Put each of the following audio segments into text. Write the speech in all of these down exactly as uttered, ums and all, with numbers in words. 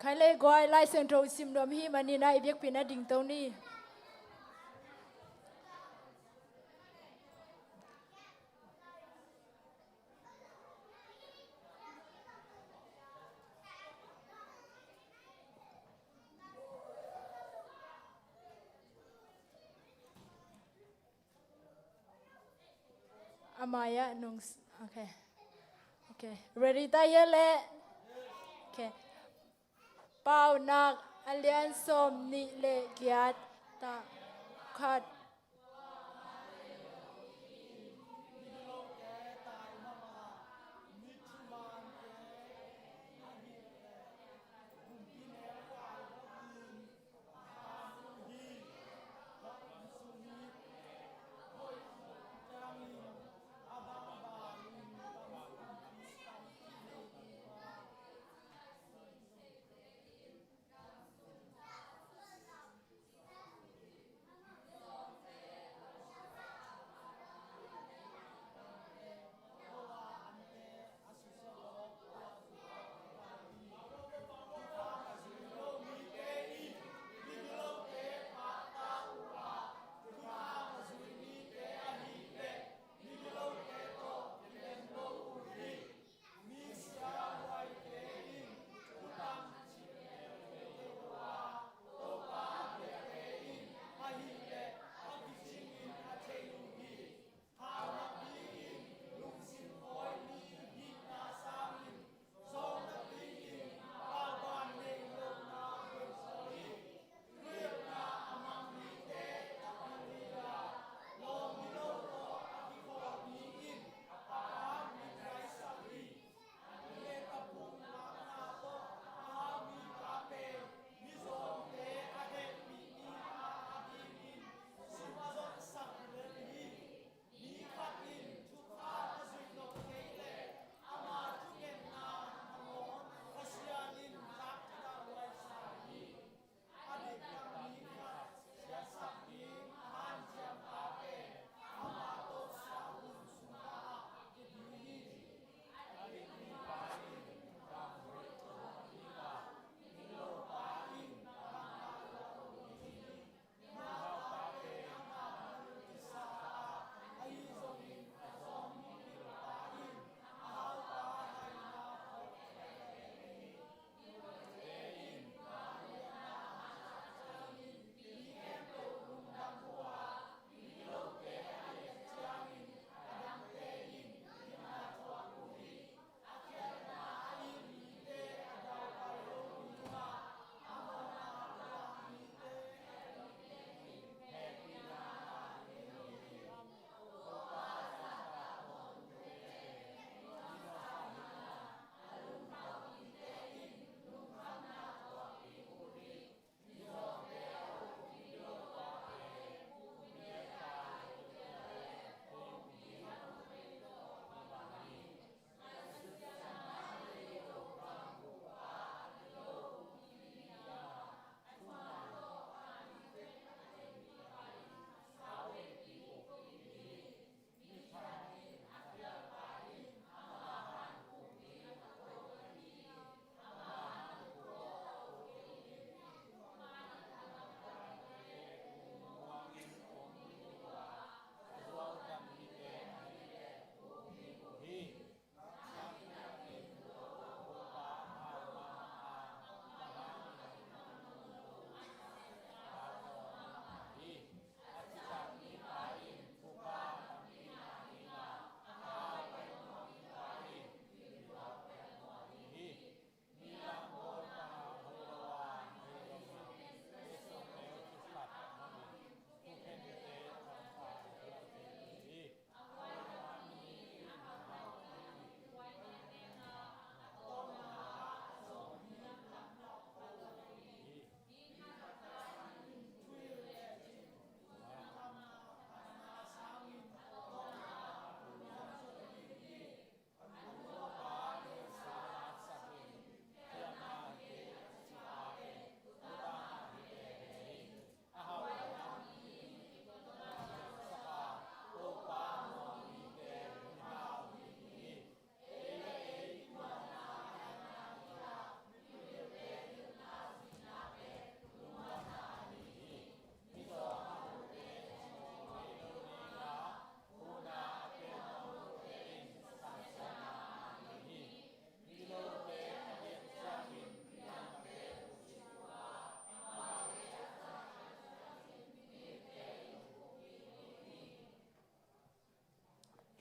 Khai le guai, Lai Siangtho sim nuam i hih manin ah i biakpiakna dingto ni. A mai-ah nung s-, okay. Okay. Ready ta hia leh? Okay. Paunak a lian sawmnih le giat, tang khat.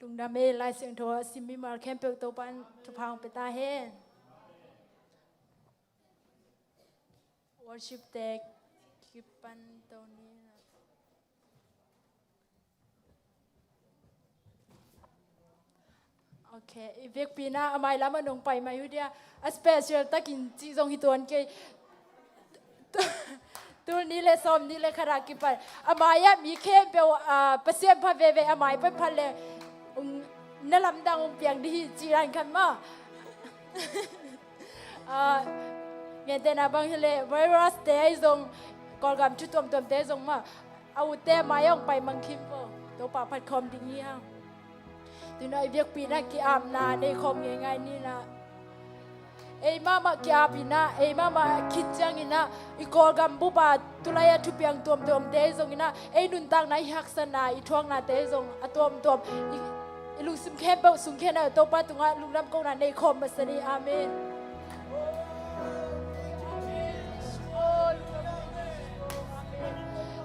Lungdam ei, Lai Siangtho a sim mimal khempeuh Topa'n thupha hong pia ta hen. Worship te kipan to ni. Ok, i vekpi-in ah a mailam ah nong pai mai uh dia, a special takin cih zong hi tuan kei. Tul nih le sawm nih le khat a kipan a mai ah mi khempeuh, ah, Pasian pha veve, a mai pan phat le, um, na lamdang hong piang dih hi cih dan khat mah. Ah, gentehna bang hileh virus te ahi zong, Kawlgam thu tuamtuam te zong mah, a utte mai ah hong pai mang khin vo. Topa phat khawm ding hi hang. Tuna i biakpi-in ah ki-apna nei khawm ngeingai ni na. Ei mahmah ki-ap-in ah, ei mahmah khit ciangin ah, i Kawlgam bup a tulai a thupiang tuamtuamte zongin ah, ei nuntakna, i haksatna, i thuaknate zong a tuamtuam, i, i lungsim khempeuh sung khempeuh Topa tungah lungdam kohna nei khawm masa ni. Amen.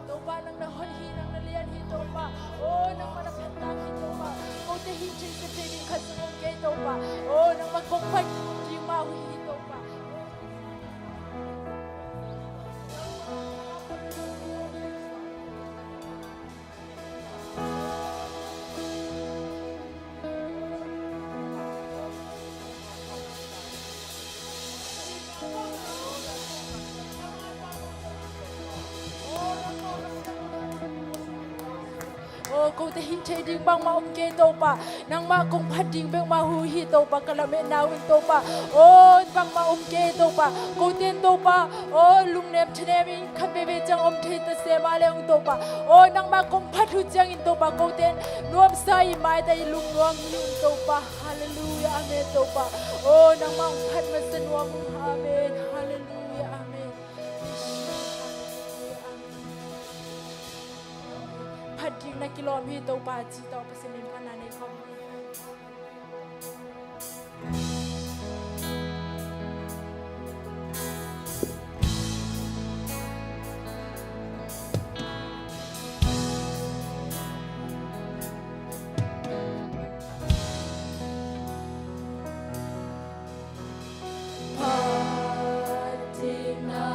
Topa, nang na hoih hi, nang na lian hi, Topa. O, nangmah na phatna hi, Topa. Kote hing thei, sa thei ding khat zong om kei, Topa. O, nangmah kong phat ding mah uh hi, Topa. O, kote hing thei ding bangmah om kei, Topa. Nangmah kong phat ding bek mah uh hi, Topa, ka lametna uh in, Topa. O, bangmah om kei, Topa. Kote in, Topa, o, lungnem thanem in khat veve ciang om thei ta se mah le ung, Topa. O, nangmah kong phat uh ciangin, Topa, kote in nuamsa i maita i lungnuam hi ung, Topa. Halleluiah, amen, Topa. O, nangmah hong phat masa nuam ung. Amen. Halleluiah, amen. Phat ding na kilawm hi, Topa, ci tawh Pasian min phatna nei khawm hi. Phat ding na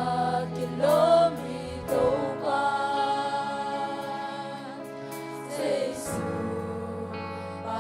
kilawm hi, Topa. Jesu, Pa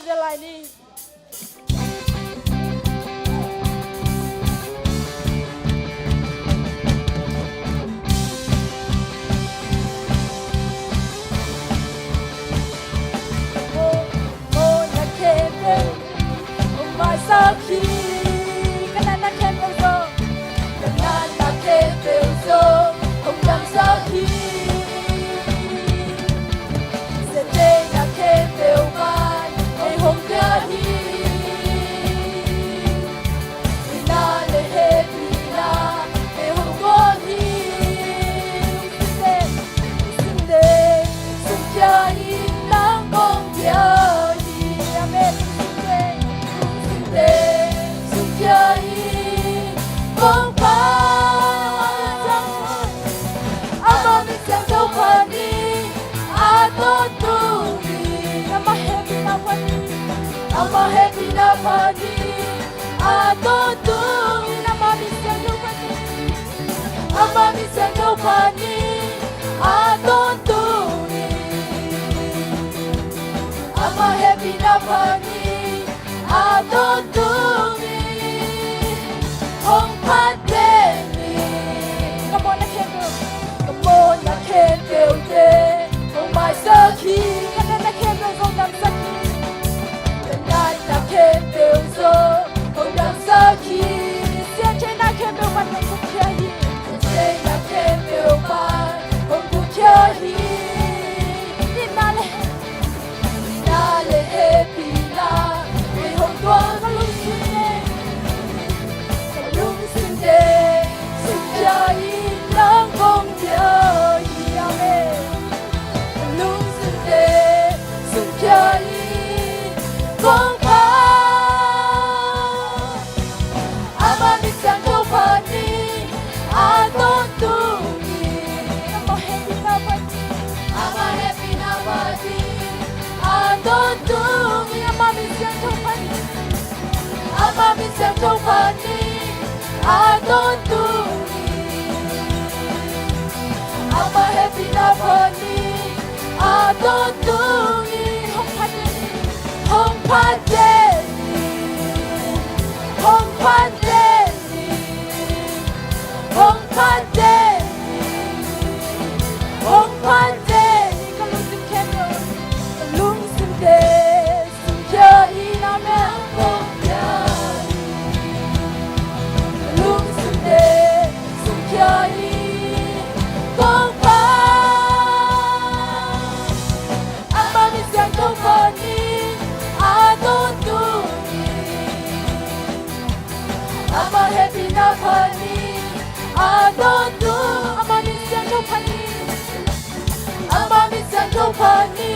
Lai ni. Mo, mo na khempeuh hong maisak hi. Ka natna khempeuh zong, ka natna khempeuh zong hong damsak hi. Siatna khempeuh pan ei hong pia hi. Hehpihna le hehpihna ei hong guan hi. Lungsim teng sungkhia in nang kong pia hi. Amen. Lungsim teng sungkhia in kong pia. Ama min siangtho phat ni a tawntung in. Ama hehpihna phat ni. Ama hehpihna phat ni a tawntung in. Ama min siangtho phat ni. Ama min siangtho phat ni a tawntung in. Ama hehpihna phat ni a tawntung in hong phat den in. Ka mawhna khempeuh, ka mawhna khempeuhte hong maisak hi. Ka natna khempeuh zong damsak hi. Ka natna khempeuh zong hong damsak hi. Siatna khempeuh pan hong gukkhia hi. Siatna khempeuh pan hong gukkhia hi. Hehpihna le, hehpihna le hehpihna ei hong tuak. Ka lungsim teng, ka lungsim teng sungkhia in nang kong pia hi. Amen. Ka lungsim teng sungkhia in kong pia. Ama min siangtho phat ni a tawntung in. Ama hehpihna phat ni. Ama hehpihna phat ni a tawntung in. Ama min siangtho phat ni. Ama min siangtho phat ni a tawntung in. Ama hehpihna phat ni a tawntung in. Hong phat den in. Hong phat den in. Hong phat den in. Hong phat den in. Hong phat den in. Ka lungsim khempeuh, ka lungsim teng sungkhia in. Amen. Lungsim teng sungkhia in kong pia. Ama min siangtho phat ni a tawntung in. Ama hehpihna phat ni a tawntung. Ama min siangtho phat ni. Ama min siangtho phat ni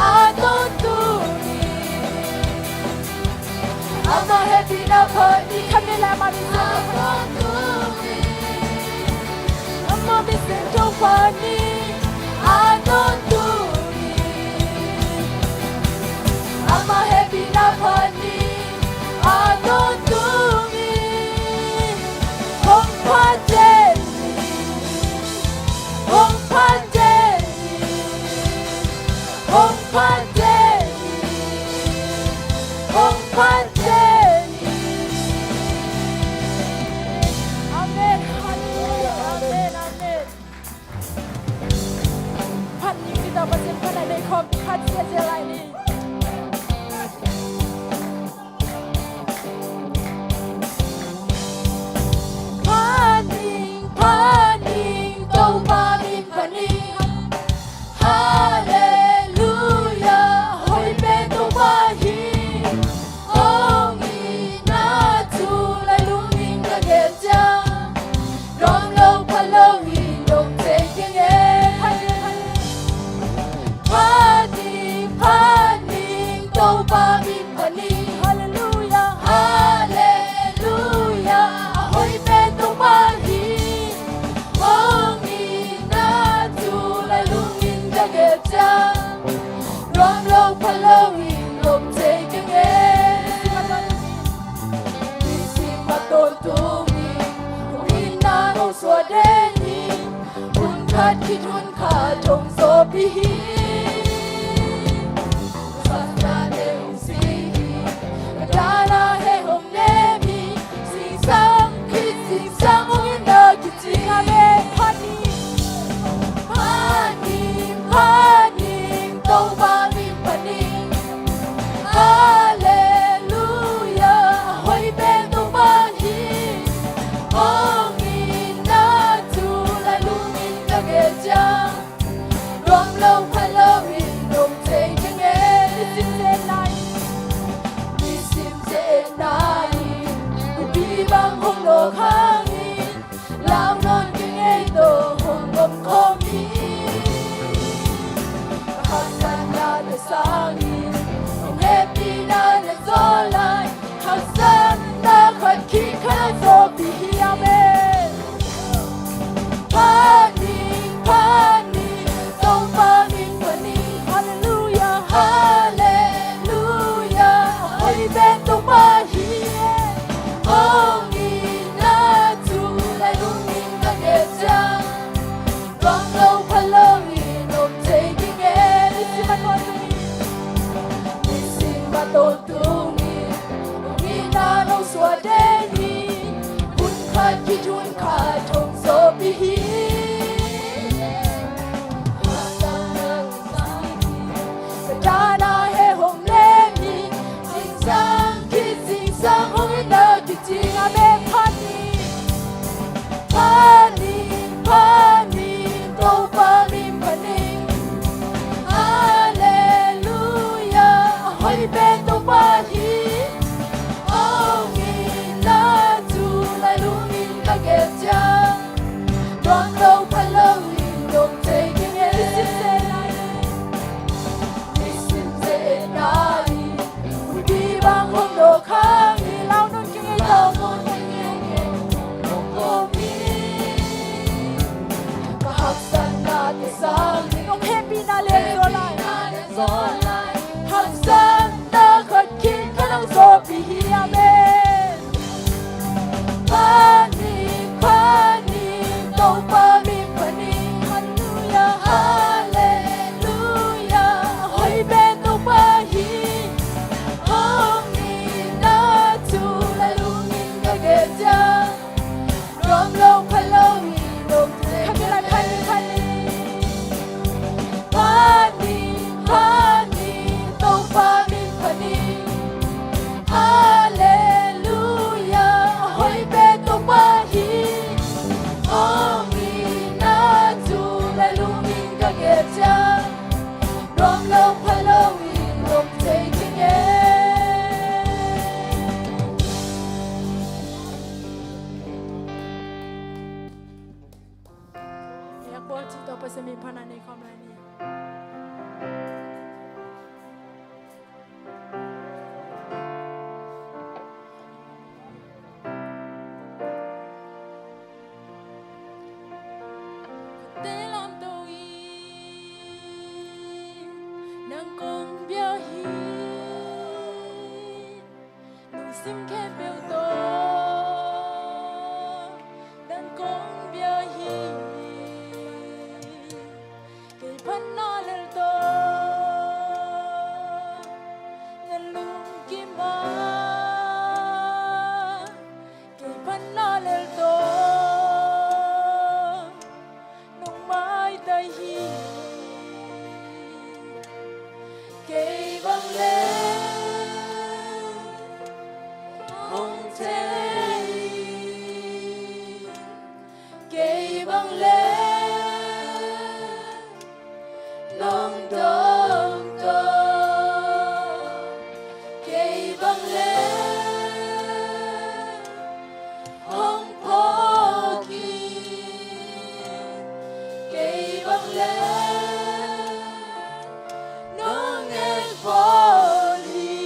a tawntung in. Ama hehpihna phat ni. Khat vei le, ama min siangtho phat ni. Ama min siangtho phat ni a tawntung in. Ama hehpihna phat ni a tawntung in. Hong phat den in. Hong phat den in. Hong phat den in. Hong phat den in. Amen. Halleluia. Amen. Amen. Phat ning, Pasian phat nai nei khawm khat ziahziah lai ni. Phat ning, phat ning, Topa min phat ning. Halleluia, hoih pen Topa hi. Hong itna thu lai lungin ka gen ciang, nuam lo pha lo in dong thei keng e. Phat ning, phat ning, Topa min phat ning. Halleluia, halleluia, a hoih pen Topa hi. Hong itna thu lai lungin ka gen ciang, nuam lo pha lo in dong thei keng e. Nisim a tawntung in hong itna hong suah den hi. Hun khat khit hun khat hong sawpih hi. Satna te hong Paul ci tawh Pasian min phatna nei khawm lai ni. Khuate lamto in nang kong bia hi. Lungsim khempeuh tawh nang kong bia hi. Kei phatna lel tawh na lungkim a, kei phatna lel tawh nong maitai hi. Kei bang le hong thei, kei bang le nong dong dong, kei bang le hong phawk hi. Kei bang le nong en pawl hi.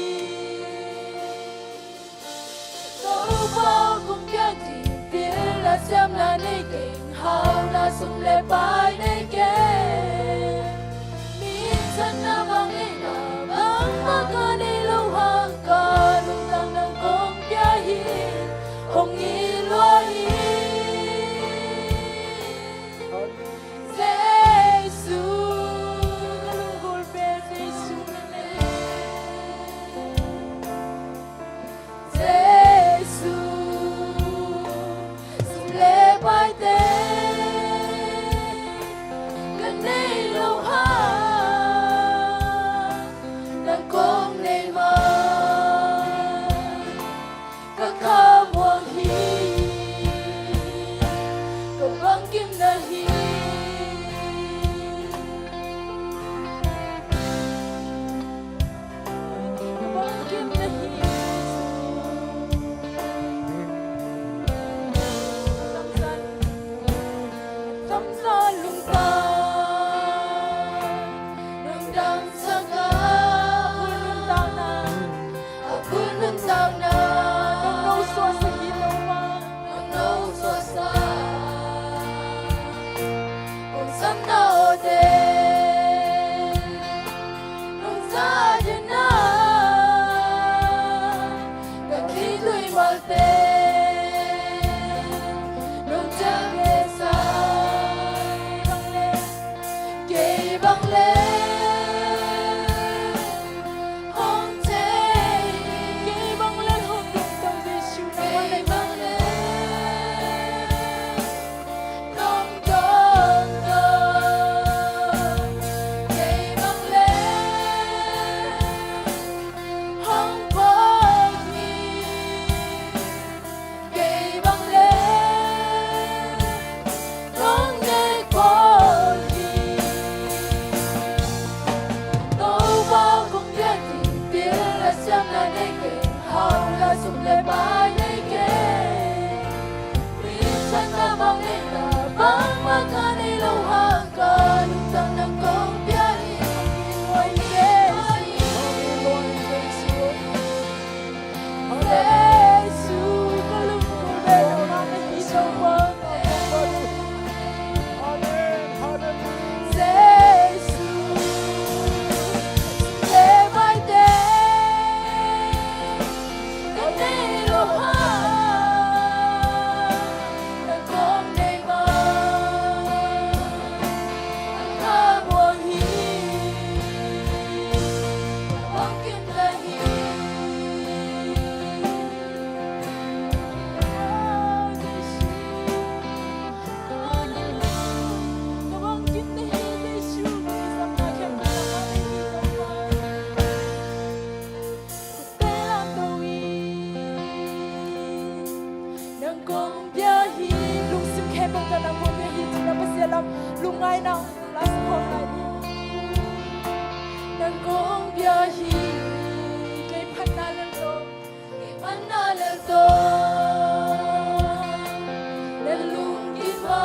Topa kong piak ding pil a siamna nei keng, hauhna sum le pai nei keng. Minthanna bang neihna bangmah ka nei lo hang, ka lungtang nang kong pia hi, hong it lua hi. Jesu, ka lunggulh pen Jesu na nei. Jesu, sum le paite ka nei lo hang, nang kong nei mah ka kha muang hi, ka bangkim na hi. Ka bangkim na hi. Tamsa, tamsa lungtang nong damsak a, a bul nuntakna, a bul nuntakna nong no suaksak hi lo mah, nong no suaksak. Kong samna awte nong zahdiakna, ka khitui malte nong ciah vesa. Kei bang le hong thei, kei bang le hong dong dong, Jesu, kei bang le nong dong dong, kei bang le hong phawk hi. Kei bang le nong nek pawl hi. Topa kong piak ding pil a siamna nei keng, hauhna sum le pai nei keng. Minthanna bang neihna bangmah ka nei lo hang, ka lungtang nang kong pia hi. Hong it lua hi Jesu. Jesu, ka lungkul pen amah na hi Topa. Amen. Halleluiah. Jesu, le paite ka nei lo hang, nang kong nei mah ka kha muang hi, ka bangkim na hi. Nang kong bia hi, lungsim khempeuh tawh nang kong bia hi, cih na Pasian lam lungngaihna la sa khawm lai ni. Nang kong bia hi, kei phatna lel tawh, kei phatna lel tawh na lungkim a,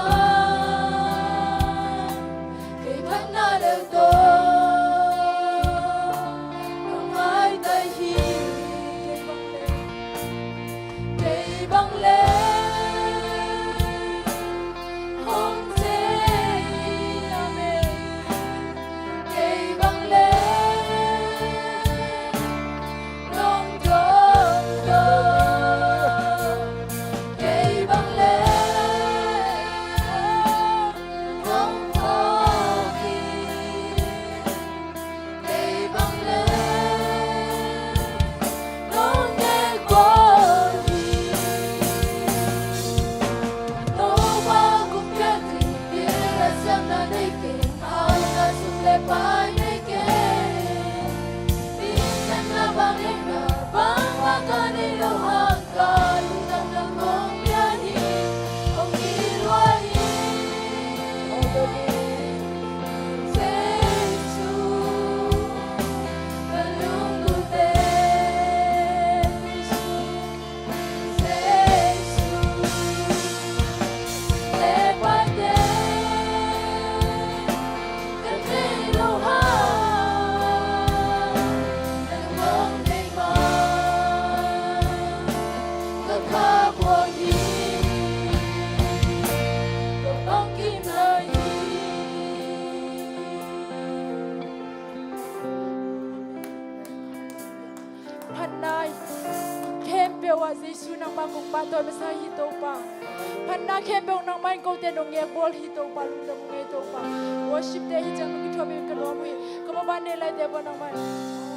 Phatna khempeuh ah Jesu nangmah kong pahtawi masa hi Topa. Phatna khempeuh nangmah in kote nong ngekbawl hi Topa, lungdam ung ei Topa. Worship te hi ciang kithuahpih ka nuam uh hi. Ka mobile nei laite peuh nangmah in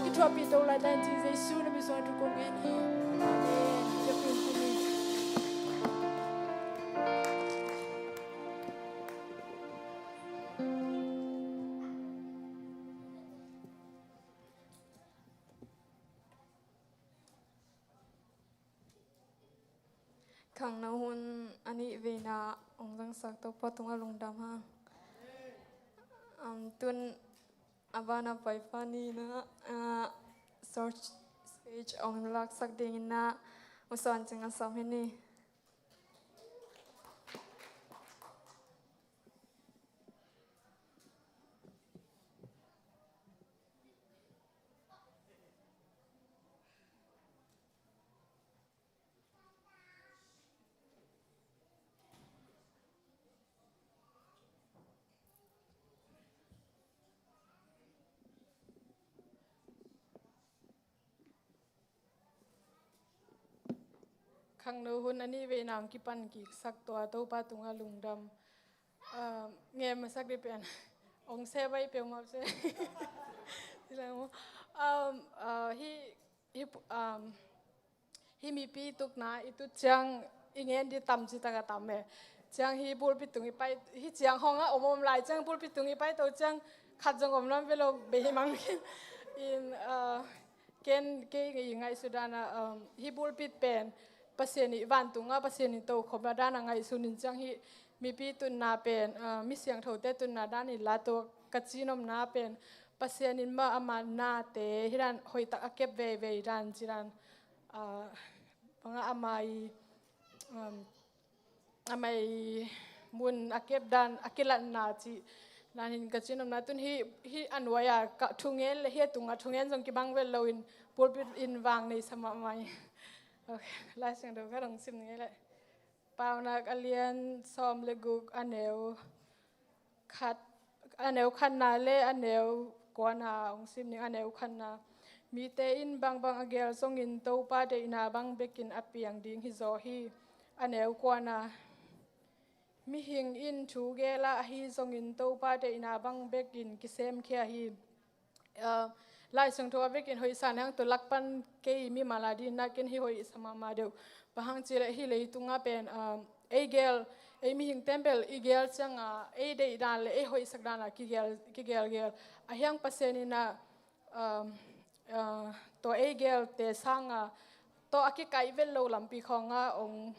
kithuahpih to lai ta in ci, Jesu na min suang thu kong ngen hi. Amen. Khangno hun a nih veina hong zangsak Topa tungah lungdam hang. Am, tun a bana Paipa ni na, ah, short speech hong laksak dingin na hong sawn cing a sam hi ni. Khangno hun a nih veina hong kipan kiksak tua Topa tungah lungdam. Ah, ngen masak dih pen hong se baih peuhmah se. Um, ah, hih, hih, um, hih mipi tukna i tut ciang i ngen dih tam citak a tam e. Ciang hih pulpit tung i pai, hih ciang hong a om om lai ciang pulpit tung i pai to ciang khat zong om lam ve lo, bei hi mang in, ah, ken, kei i ngaihsut dan a, um, hih pulpit pen Pasian i vantung a Pasian i tokhopna dan a ngaihsun in ciang hih mipi tutna pen, ah, mi siangthote tutna dan in la tua ka cinopna pen Pasian in mah ama nate hih dan hoihtak a kep veivei dan ci dan, ah, bang a ama i, um, ama i mun a kep dan a kilatna cih dan in ka cinopna tun hih, hih a nuai a ka thungen le hih a tung a thungen zong kibang vet lo in pulpit in vang nei sa mahmah hi. Ok, Lai Siangtho ka dong sim ni le. Paunak a lian sawm le guk a neu khat, a neu khatna le a neu kuana hong sim ning. A neu khatna, mite in bangbang a geel zongin Topa deihna bang bekin a piang ding hi zaw hi. A neu kuana, mihing in thu geel a ahi zongin Topa deihna bang bekin kisemkhia hi. Ah, Lai Siangtho a vekin hoihsa na hang tua lak pan kei mimal a ding na ken hi hoihsa mahmah deuh. Bang hang cileh hih leitungah pen, ah, ei geel, ei mihing tempel i geel ciangah ei deih dan le ei hoihsak dan a kigeel, kigeelgeel. A hiang Pasian in ah, ah, ah, tua ei geelte sangah tua a kikaih vet lo lampi khawngah ong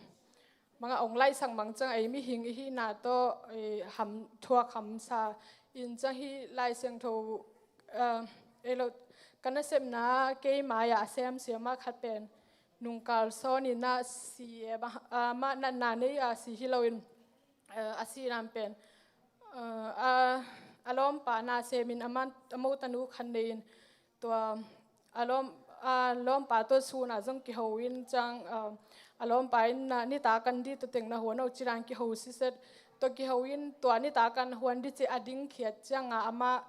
mangah ong laihsak mang ciang ei mihing i hihna tawh, eh, ham, thuak hamsa in ciang hih Lai Siangtho, eh, ei lo, ka nasepna kei mai-ah a semsiam ah khat pen nungkal sawn in ah si, eh, amah natna nei a si hi loin, eh, a sihna pen, eh, a, a lawmpa na semin a man, a mo tanu khat nei in tua a lawm, a lawmpa tua sun a zong kiho in ciang, a, a lawmpa in na nitak an dih tua teng na huan o ci dan kiho siset. Tua kiho in tua nitak an huan dih ci a dingkhiat ciangah amah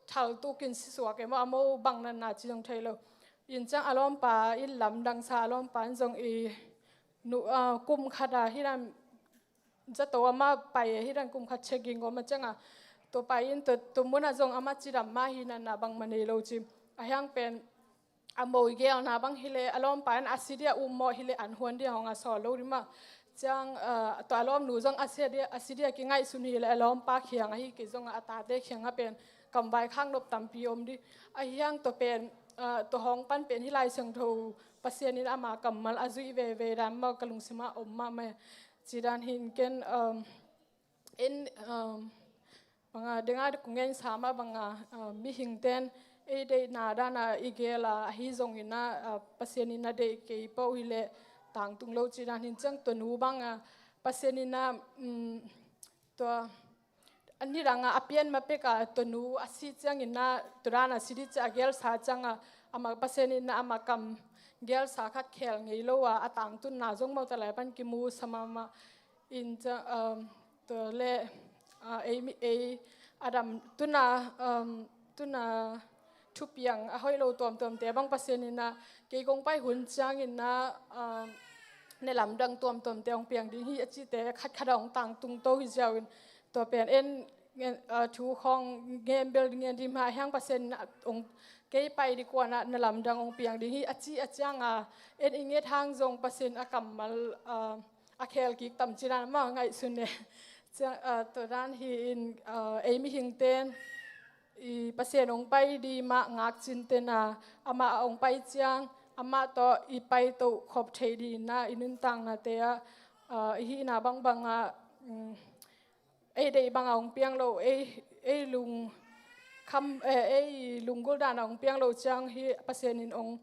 thaltuk in sisuak e maw, a mo bang natna ci zong thei lo. In ciang a lawmpa in lamdangsa, a lawmpa in zong i nu, a, kum khat a hih dan zato amah pai, hih dan kum khat checking om a ciangah tua pai in tua, tua munah zong amah cidam mah hi natna bangmah nei lo ci. A hiang pen a mo i geelna bang hileh a lawmpa in a si dih a ummawh hileh an huan dih a hong a sawl lo dih mah. Ciang, ah, tua a lawmnu zong a si dih, a si dih a kingaihsun hileh a lawmpa khiang ahi kei zongah a tate khiangah pen kam vaikhak nop tampi om ding. Ahi hang tua pen, ah, tua hong pan pen hih Lai Siangtho Pasian in ama kammal a zuih veve dan maw ka lungsim ah om mahmah. Ci dan hi in ken, um, en, um, banga denga kong en sa mah banga, ah, mihingte'n ei deihna dan a i gel a, ahi zongin ah, ah, Pasian in a deih kei peuh hi leh tangtung lo ci dan hi in ciang tua nu banga Pasian in ah, um, tua a nidang a a pian ma pek a tua nu a si ciangin ah tua dan a si ding ci a gelsa ciang a, amah Pasian in ah amah kam gelsa khat khel ngei lo a, a tangtunna zong mawh ta lai pan kimu sa mahmah in ciang, um, tua leh, ah, ei mi, ei a dam tuna, um, tuna thupiang a hoih lo tuamtuamte bang Pasian in ah kei kong pai hun ciangin ah, um, na lamdang tuamtuamte hong piang ding hi a cihte khatkhat a hong tangtung to hi ziau in tua pen en ngen, ah, thu khawng ngen bel ngen ding mah hiang Pasian in ah hong kei pai ding kuan ah na lamdang hong piang ding hi a cih a ciang a en i nget hang zong Pasian a kammal, ah, a khel kik tam ci dan mah ngaihsun e. Ciang, ah, tua dan hi in, ah, ei mihingte'n i Pasian hong pai ding mah ngak cin tena, amah a hong pai ciang amah tawh i paito khop thei ding in ah i nuntaknate ah, ah, i hihna bangbang ah, um, ei deih banga hong piang lo, ei, ei lung kham, eh, ei lunggulh dan a hong piang lo ciang hih Pasian in hong,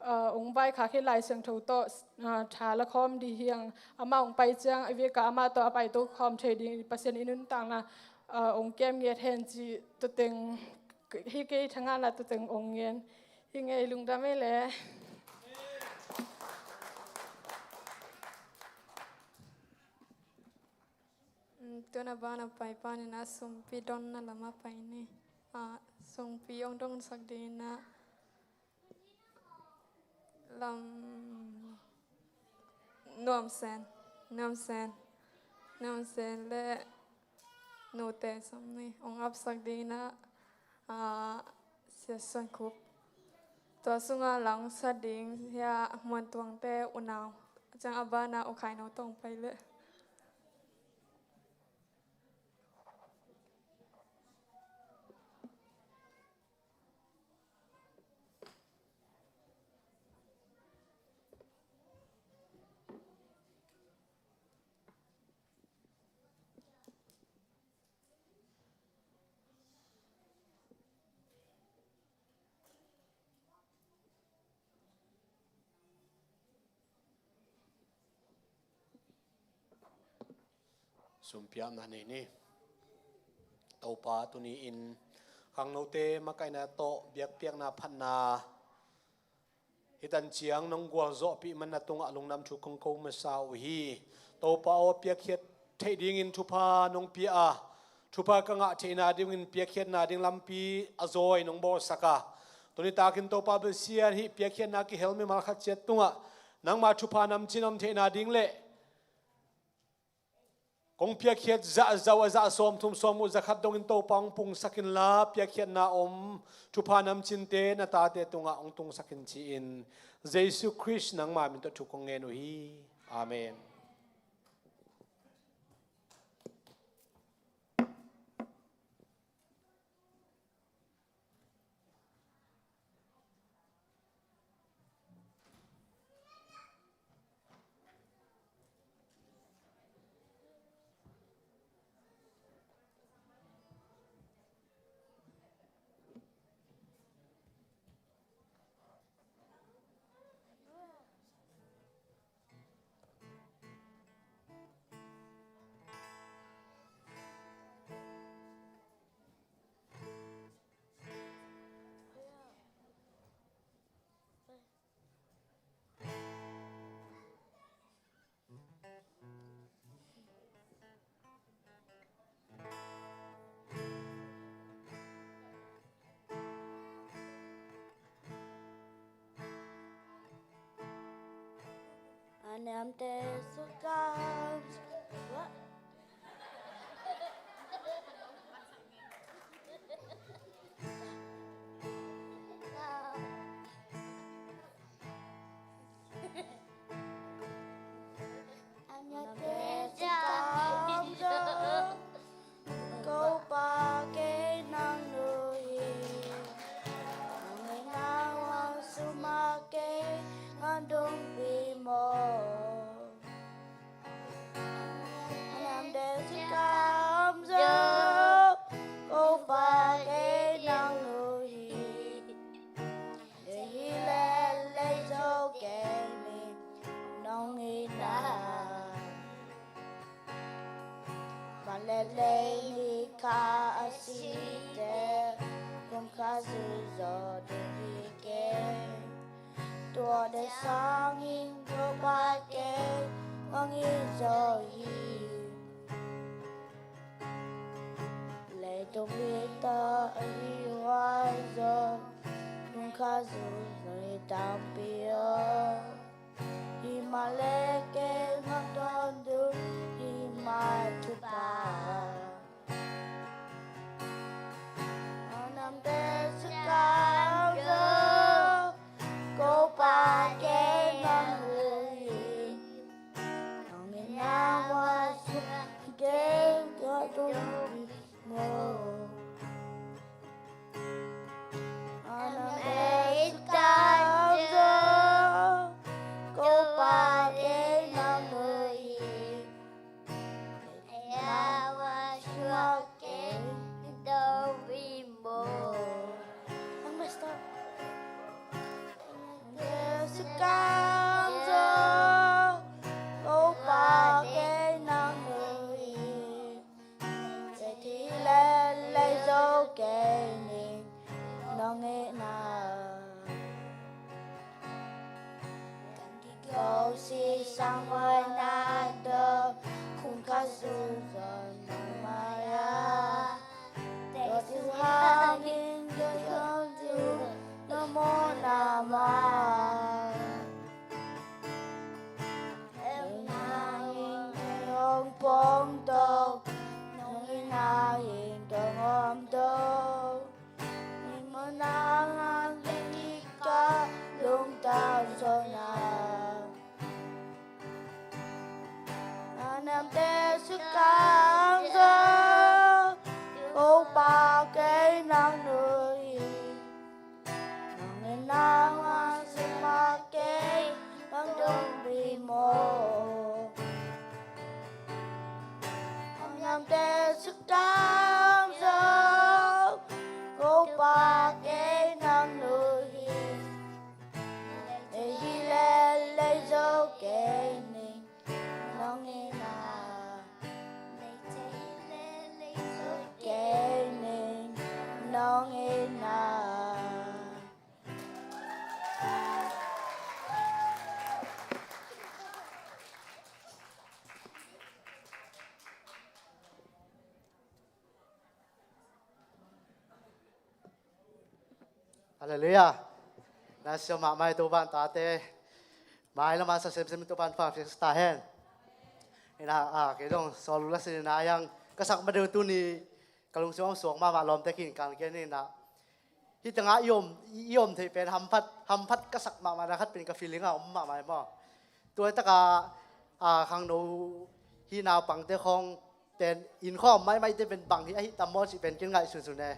ah, hong vaikhak hih Lai Siangtho tawh, ah, tha la khawm ding hi hang, amah hong pai ciang a vekin amah tawh a paito khawm thei ding Pasian i nuntakna, ah, hong kem ngiat hen ci tua teng hi kei thangahna tua teng hong ngen hi ngei lungdam ei le. Mm, tuna bana pai panin a sumpi donna lama pai ni. A, sumpi hong donsak dingin a lam nuamsen, nuamsen, nuamsen le nute som ni hong apsak dingin a, a, Sia Suan Khup. Tua sunga langsa ding hia Muan Tuangte unau. Ciang a bana U Khai No tawng pai le. Sumpiakna nei ni. Topa, tuni-in khangnote makaihna tawh biakpiakna phatna hih tan ciang nong gualzawhpih man na tungah lungdam thu kong ko masa uh hi. Topa aw, piakkhiat theih dingin thupha nong pia a, thupha ka ngah theihna dingin piakkhiatna ding lampi a zawi nong bawlsak a, tuni takin Topa Pasian, hih piakkhiatna kihel mimal khat ciat tungah nangma thupha namcin om theihna ding le kong piakkhiat zah zau a zah sawmthum sawmguk zakhat dongin Topa hong pungsak inla, piakkhiatna om thupha namcinte na tate tungah hong tungsak in ci-in Jesu Khrist nangma min tawh thu kong ngen uh hi. Amen. Anam te sukam. Anam te sukam. Ko pa kei nang nu. Kei ni kha a site, kum kha zui zaw ding hi kei. Tua te sangin Topa kei hong it zaw hi. Leitung biakta ahi huai zong, kum kha zui zaw hi tampi aw. Himahleh kei hong tawntung hi mah thupha. A namte sukang zo, ko Pa kei nang hi. Nang in nang wa suk kei ka tung mo. A namte sukang zo, ko Pa kei nang hi. Ko si sang huai na do, kum kha zui zaw nang mai a. Tua tu hangin yo yo tu no mo na ma. Em na in hong pong to, nong in na in tong om to. Ni mo na hang kei ni ka lungtang zo na. A namte sukang zo, ko Pa kei nang hi. Nang in nang wa suk ma kei nang tung bi mo. A namte sukang zo, ko Pa kei nang hi. Lei hi leh lei zo kei ning, nong in na. Lei hi leh lei zo kei ning, nong in na. Halleluiah. Na siam mahmah hi Topa'n tate. Mai lamah sa semsem Topa'n pha piak ta hen. Ina, a, kei dong sawlu la sin ina yang ka sak ma deuh tuni ka lungsim om suak mahmah lawmte kin kan gen ina. Hih tengah i om, i, i om theih pen hamphat, hamphat ka sak mahmah na khat pen ka feeling a om mahmah hi maw. Tua hi taka, a, khangno hih naupangte khawng pen inn khawng maimai te pen bang hi ahi tam maw cih pen kin ngaihsunsun e.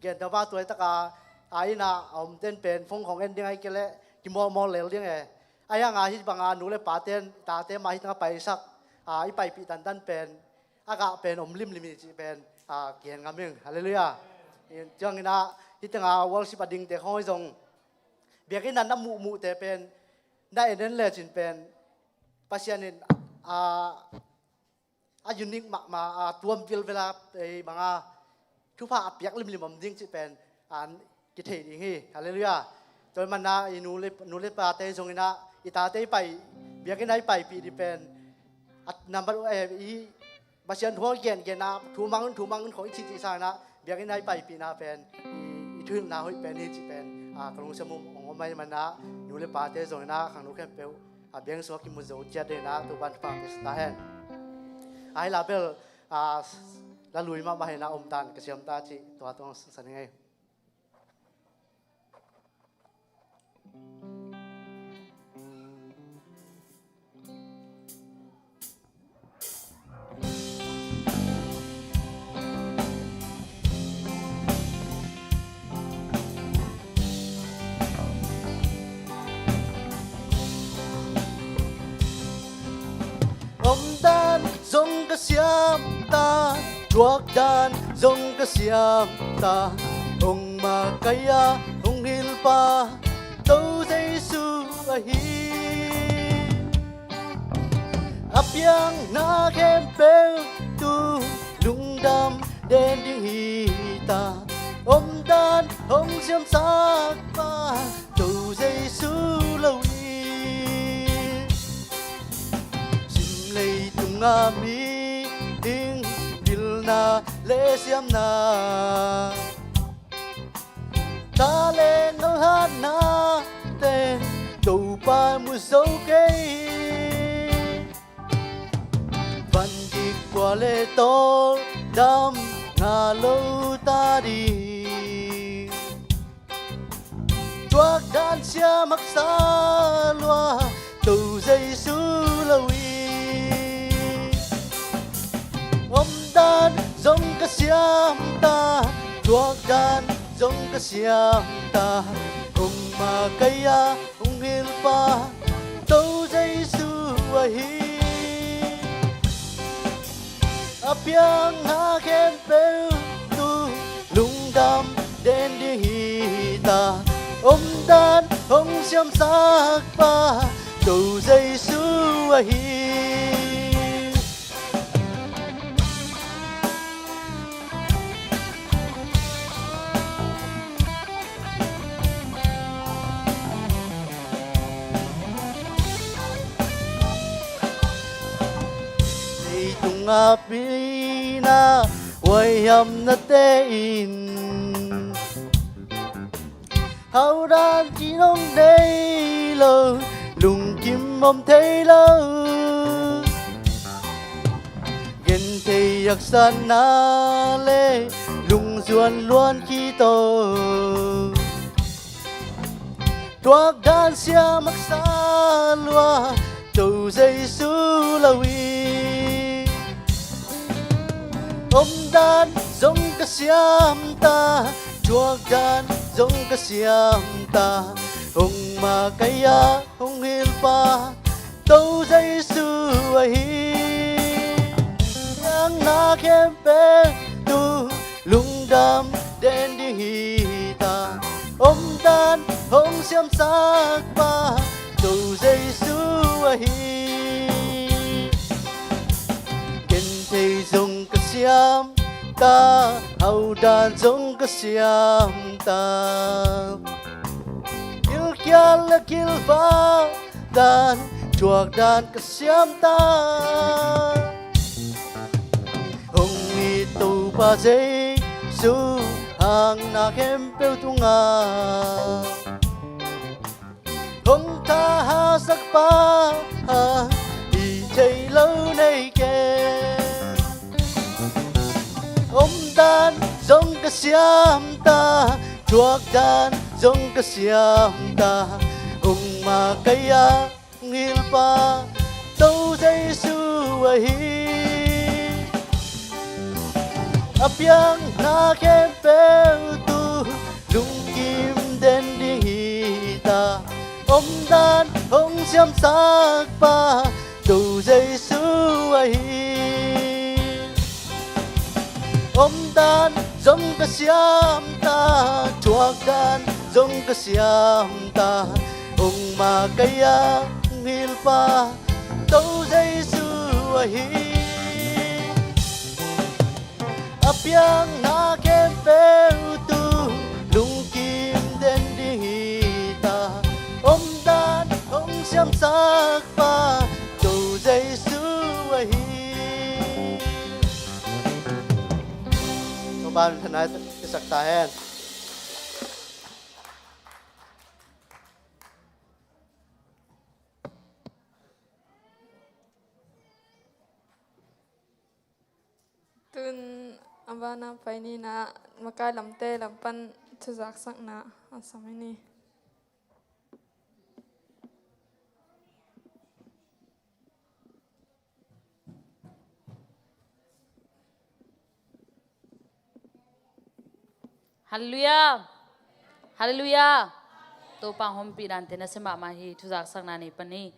Gen ta ma tua hi taka, a, inn a om ten pen phone khawng en ding ahi kei leh kimawlmawl lel ding e. Ahi hanga hih banga nu le pa ten tate mah hih tanga paisak, a, i paipih tantan pen a gah pen om limlim hi cih pen, a, kihen ngam ing. Halleluiah. Ciangin ah hih tanga worship a dingte khawng hi zong biakinn a na muhmuhte pen na en en lecin pen Pasian in, a, a unique mahmah, a, tuam vilvela ei banga thupha a piak limlim om ding cih pen, a, kithei ding hi. Halleluiah. Tua hi mana i nu le, nu le pate zongin ah i tate i pai, biakinn ah i paipih ding pen a nambat, eh, i Pasian thu a gengen a, thu mang, thu mang khawng i cihcih sangin ah biakinn ah i paipihna pen i, i thuhilhna hoih pen hi cih pen, a, ka lungsim um hong om ahih manin ah nu le pate zongin ah khangno khempeuh, a, biakinn sungah kimu zo ciat dingin ah Topa'n thupha pia ta hen. Ahi la bel, a, la lui mahmah hi na om dan ka siam ta cih tua tawh sa ning ei. Omdan zong ka siam ta, thuakdan zong ka siam ta, hong makaih a hong hilhpa Topa Jesu ahi. A piangna khempeuh tu lung Dam den ding hi ta, omdan hong siamsak pa, To Jesu lo hi. Sim leitung a mihing pilna le siamna, ta le ngalhatna te Topa mu zo kei. Van dik kua le tawl dam ngah lo ta ding. Tuak dan siam haksa lua, To Jesu lo hi. Omdan zong ka siam ta, tuak dan zong ka siam ta, hong makaih a hong hilh pa, To Jesu ahi. A piang na khempeuh tu lungdam den ding hi ta, omdan hong siamsak pa, To Jesu ahi. Leitung a pina huaihamnate in haudan ci nong nei lo, lungkim om thei lo. Genthei haksatna le lungzuan luan khit om. Tuak dan siam haksa lua, To Jesu lo hi. Omdan zong ka siam ta, tuak dan zong ka siam ta, hong makaih a hong hilh pa, To Jesu ahi. Piang na khempeuh tu lungdam den ding hi ta, omdan hong siamsak pa, To Jesu ahi. Genthei zong ka siam ta, haudan zong ka siam ta, gilkial le gilvak dan, tuak dan ka siam ta. Hong it Topa Jesu, hang na khempeuh tungah hong thahatsak pa, hih thei lo nei kei. Omdan zong ka siam ta, tuak dan zong ka siam ta, hong makaih a hong hilh pa, To Jesu ahi. A piang na khempeuh tu lungkim den ding hi ta, omdan hong siamsak pa, To Jesu ahi. Omdan zong ka siam ta, tuak dan zong ka siam ta, hong makaih a hong hilh pa, To Jesu ahi. A piang na khempeuh tu lungkim den ding hi ta, omdan hong siamsak pa, To Jesu ahi. Topa min thang i sak ta hen. Tun a bana pai ni, na makai lamte lam pan thuzaksakna a sam i ni. Halleluiah. Halleluiah. Topa hong ompih dante nasia mahmah hi. Thuzaksakna nei pan ni.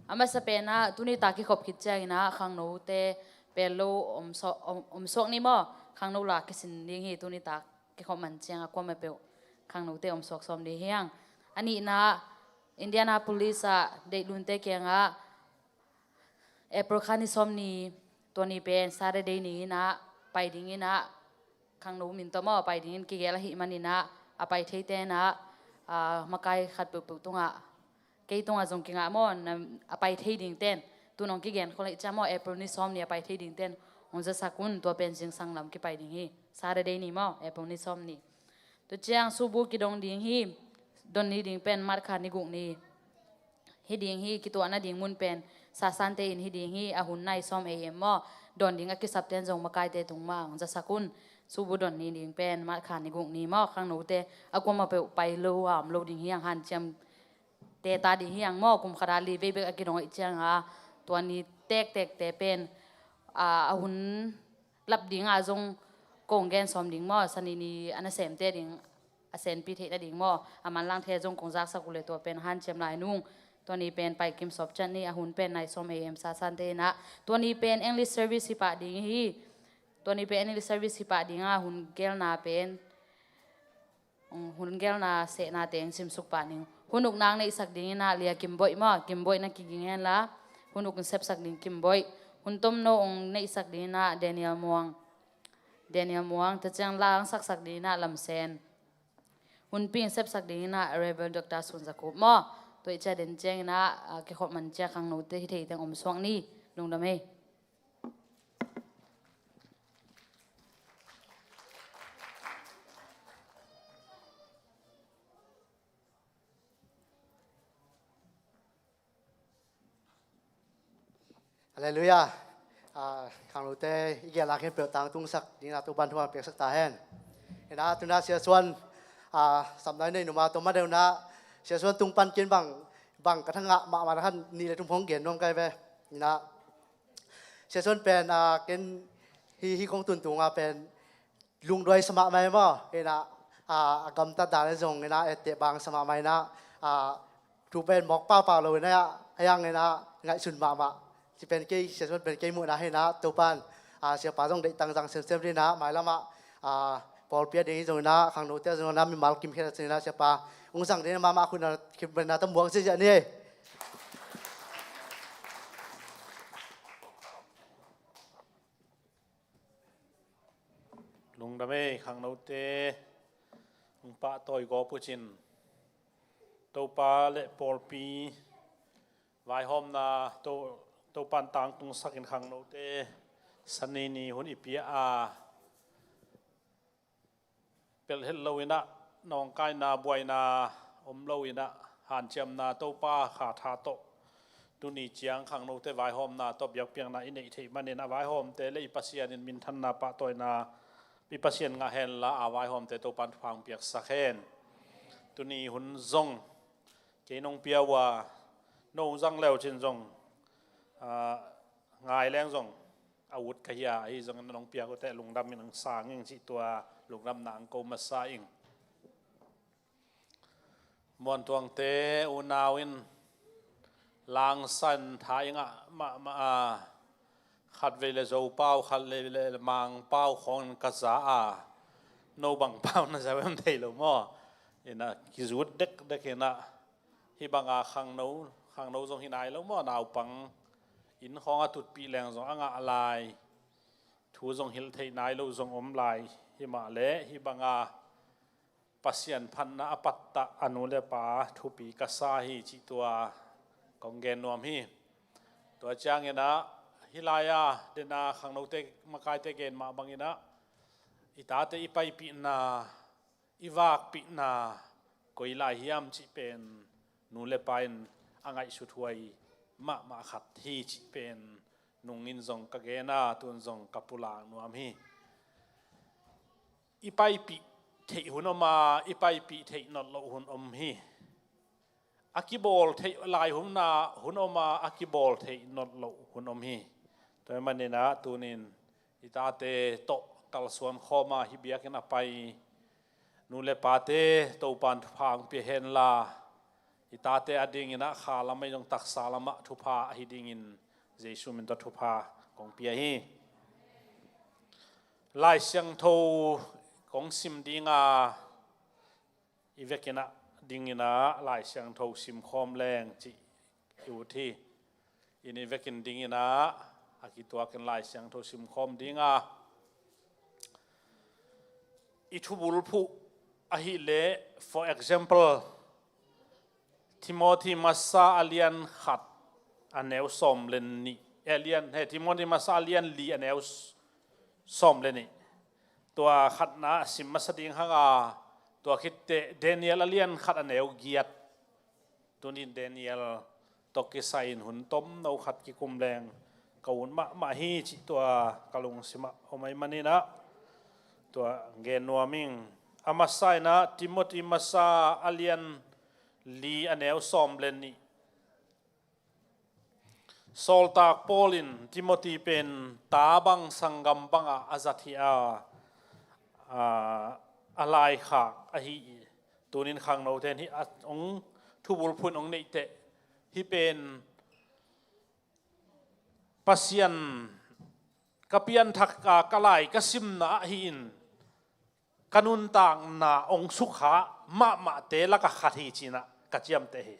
A masa pen ah tuni tak kikhop khit ciangin ah khangnote pel lo om suak, om, om suak ni maw? Khangno la kisin ding hi. Tuni tak kikhop man ciang a kuamah peuh khangnote om suak sawm ding hi hang. A nihna, Indianapolis ah deihlunte kiangah April kha ni sawm ni, tua ni pen Saturday ni in ah pai dingin ah, khangno min tawh maw, pai dingin kigel ahih manin ah, a pai theite in ah, a, makai khat peuhpeuh tungah, kei tungah zong kingah maw, na, a pai thei dingten, tu nong kigen khol ahih ciang maw, April ni sawm ni a pai thei dingten hong zasak un. Tua pen zingsang lam kipai ding hi. Saturday ni maw, April ni sawm ni. Tua ciang subu kidong ding hi. Don ni ding pen March kha ni guk ni hi ding hi. Kituahna ding mun pen Sasante in hi ding hi. A hun nai sawm A M maw. Dawn ding a kisapten zong makaite tung mah hong zasak un. Subu don ni ding pen March kha ni guk ni maw. Khangnote a kuamah peuh pai lo a om lo ding hi hang, hanciam te ta ding hi hang maw. Kum khat a li vei bek a kidong ahih ciang a, tua ni tektekte pen, a, a hun lap ding a zong kong gen sawm ding maw. Sani ni a nasemte ding, a senpi theihna ding maw, a manlang thei zong kong zaksak uh leh tua pen hanciam lai nung. Tua ni pen Paikim Sawpcian ni, a hun pen nai sawm A M Sasante in ah. Tua ni pen English service hi pah ding hi. Tua ni pen English service hi pah ding a, hun gelna pen, um, hun gelna sehna teng simsuk pah ning. Hun ukna neihsak dingin ah Lia Kimboih maw, Kimboih na kiging hen la. Hun uk in sepsak ding Kimboih. Hun tomno ong neihsak dingin ah Daniel Muang. Daniel Muang, tua ciang la ong saksak dingin ah Lamsen. Hun ping sepsak dingin ah Reverend Doctor Sun Za Khup maw. Tua i cia den ciangin ah, a, kikhop man cia khangnote hi thei teng om suak ni. Lungdam ei. Halleluiah. A, khangnote i gelna khempeuh tangtungsak dingin ah Topa'n thupha piaksak ta hen. Hi in ah tu in ah Sia Suan, a, sapna i nei nuam a, tua ma deuh in ah Sia Suan tung pan ken bang, bang ka thangah mahmah na khan nih le thum hong gen nuam kai ve. Hi in ah Sia Suan pen, a, ken hi, hi kong tun tung a pen lungduai sa mahmah hi maw. Hi in ah, a, a gamtat dan zong hi in ah etteh bang sa mahmah hi in ah, a, thu pen mawk paupau lo hi in ah, a yang hi in ah ngaihsun mahmah. Ci pen kei, Sia Suan pen kei muhna hi in ah, Topa'n, a, siapa zong deih tangzang semsem hi in ah, mailam ah, a, pawlpi a ding hi zong hi in ah, khangnote zong hi in ah, mimal kimkhiat a cin hi in ah, siapa ung zang ding hi in ah, mahmah khut na, khut na ta muak ziahziah ni. Lungdam ei, khangnote hong pahtawi gawp uh cin. Topa le pawlpi vaihawmna, To, Topa'n tangtungsak in khangnote sani ni hun i pia a, pelh het lo in ah, nawngkaina, buaina om lo in ah, hanciamna Topa kha tha tawh tuni ciang khangnote vaihawmna tawh biakpiakna i neih theih manin ah, vaihawmte le i Pasian in minthanna pahtawina i Pasian ngah hen la, a vaihawmte Topa'n thupha hong piaksak hen. Tuni hun zong kei nong pia uh a, no zang le uh cin zong, a, ngai leng zong a ut ka hi a, ahi zongin nong piak uh teh lungdam in hong sang ing cih tua lungdamna hong ko masa ing. Muantuangte unau in langsan tha i ngah mahmah a, khatvei le Zopau, khatvei le Mangpau khawng in ka za a, no bang pau na za em thei lo maw? Hi in ah kizut dekdek hi in ah, hih banga khangno, khangno zong hi nai lo maw, naupang inn khawng a tutpih leng zong a ngah lai, thu zong hilh theih nai lo zong om lai. Hi mah leh hih banga Pasian phatna a pattah a nu le pa thupi ka sa hi cih tua kong gen nuam hi. Tua ciangin ah hih lai-a den a khangnote makaite gen mah bangin ah i tate i paipihna, i vakpihna koi lai hiam cih pen nu le pa in a ngaihsut huai mahmah khat hi cih pen nungin zong ka gen a, tun zong ka pulak nuam hi. I paipih theih hun om a, i paipih theih not loh hun om hi. A kibawl theih lai hun a, hun om a, a kibawl theih not loh hun om hi. Tua ahih manin ah tunin i tate tawh kalsuan khawm a, hih biakinn a pai nu le pate Topa'n thupha hong pia hen la, i tate a dingin ah kha lam ahi zong taksa lamah thupha ahi dingin Jesu min tawh thupha kong pia hi. Lai Siangtho kong sim ding a, i vekin ah dingin ah Lai Siangtho sim khawm leng cih i ut hi. In i vekin dingin ah a kituakin Lai Siangtho sim khawm ding a, i thubulphuh ahih leh, for example, Timothy masa a lian khat a neu sawm le nih, eh, lian, he, Timothy masa a lian li a neu s-, sawm le nih. Tua khatna a sim masa ding hang a, tua khit teh Daniel a lian khat a neu giat. Tunin Daniel tawh kisai-in hun tomno khat kikum leng ka ut mahmah hi cih tua ka lungsimah om ahih manin ah, tua gen nuam ing. A masa in ah Timothy masa a lian li a neu sawm le nih. Sawltak Paul in Timothy pen ta bang sanggam bangah a zat hi a, a, a laikhak ahi hi. Tunin khangnote in hih a hong thubulphuh in hong neih teh, hih pen Pasian ka pianthak a, ka lai ka simna ahi in, ka nuntakna hong sukha mahmahte lakah khat hi ci-in ah ka ciamteh hi.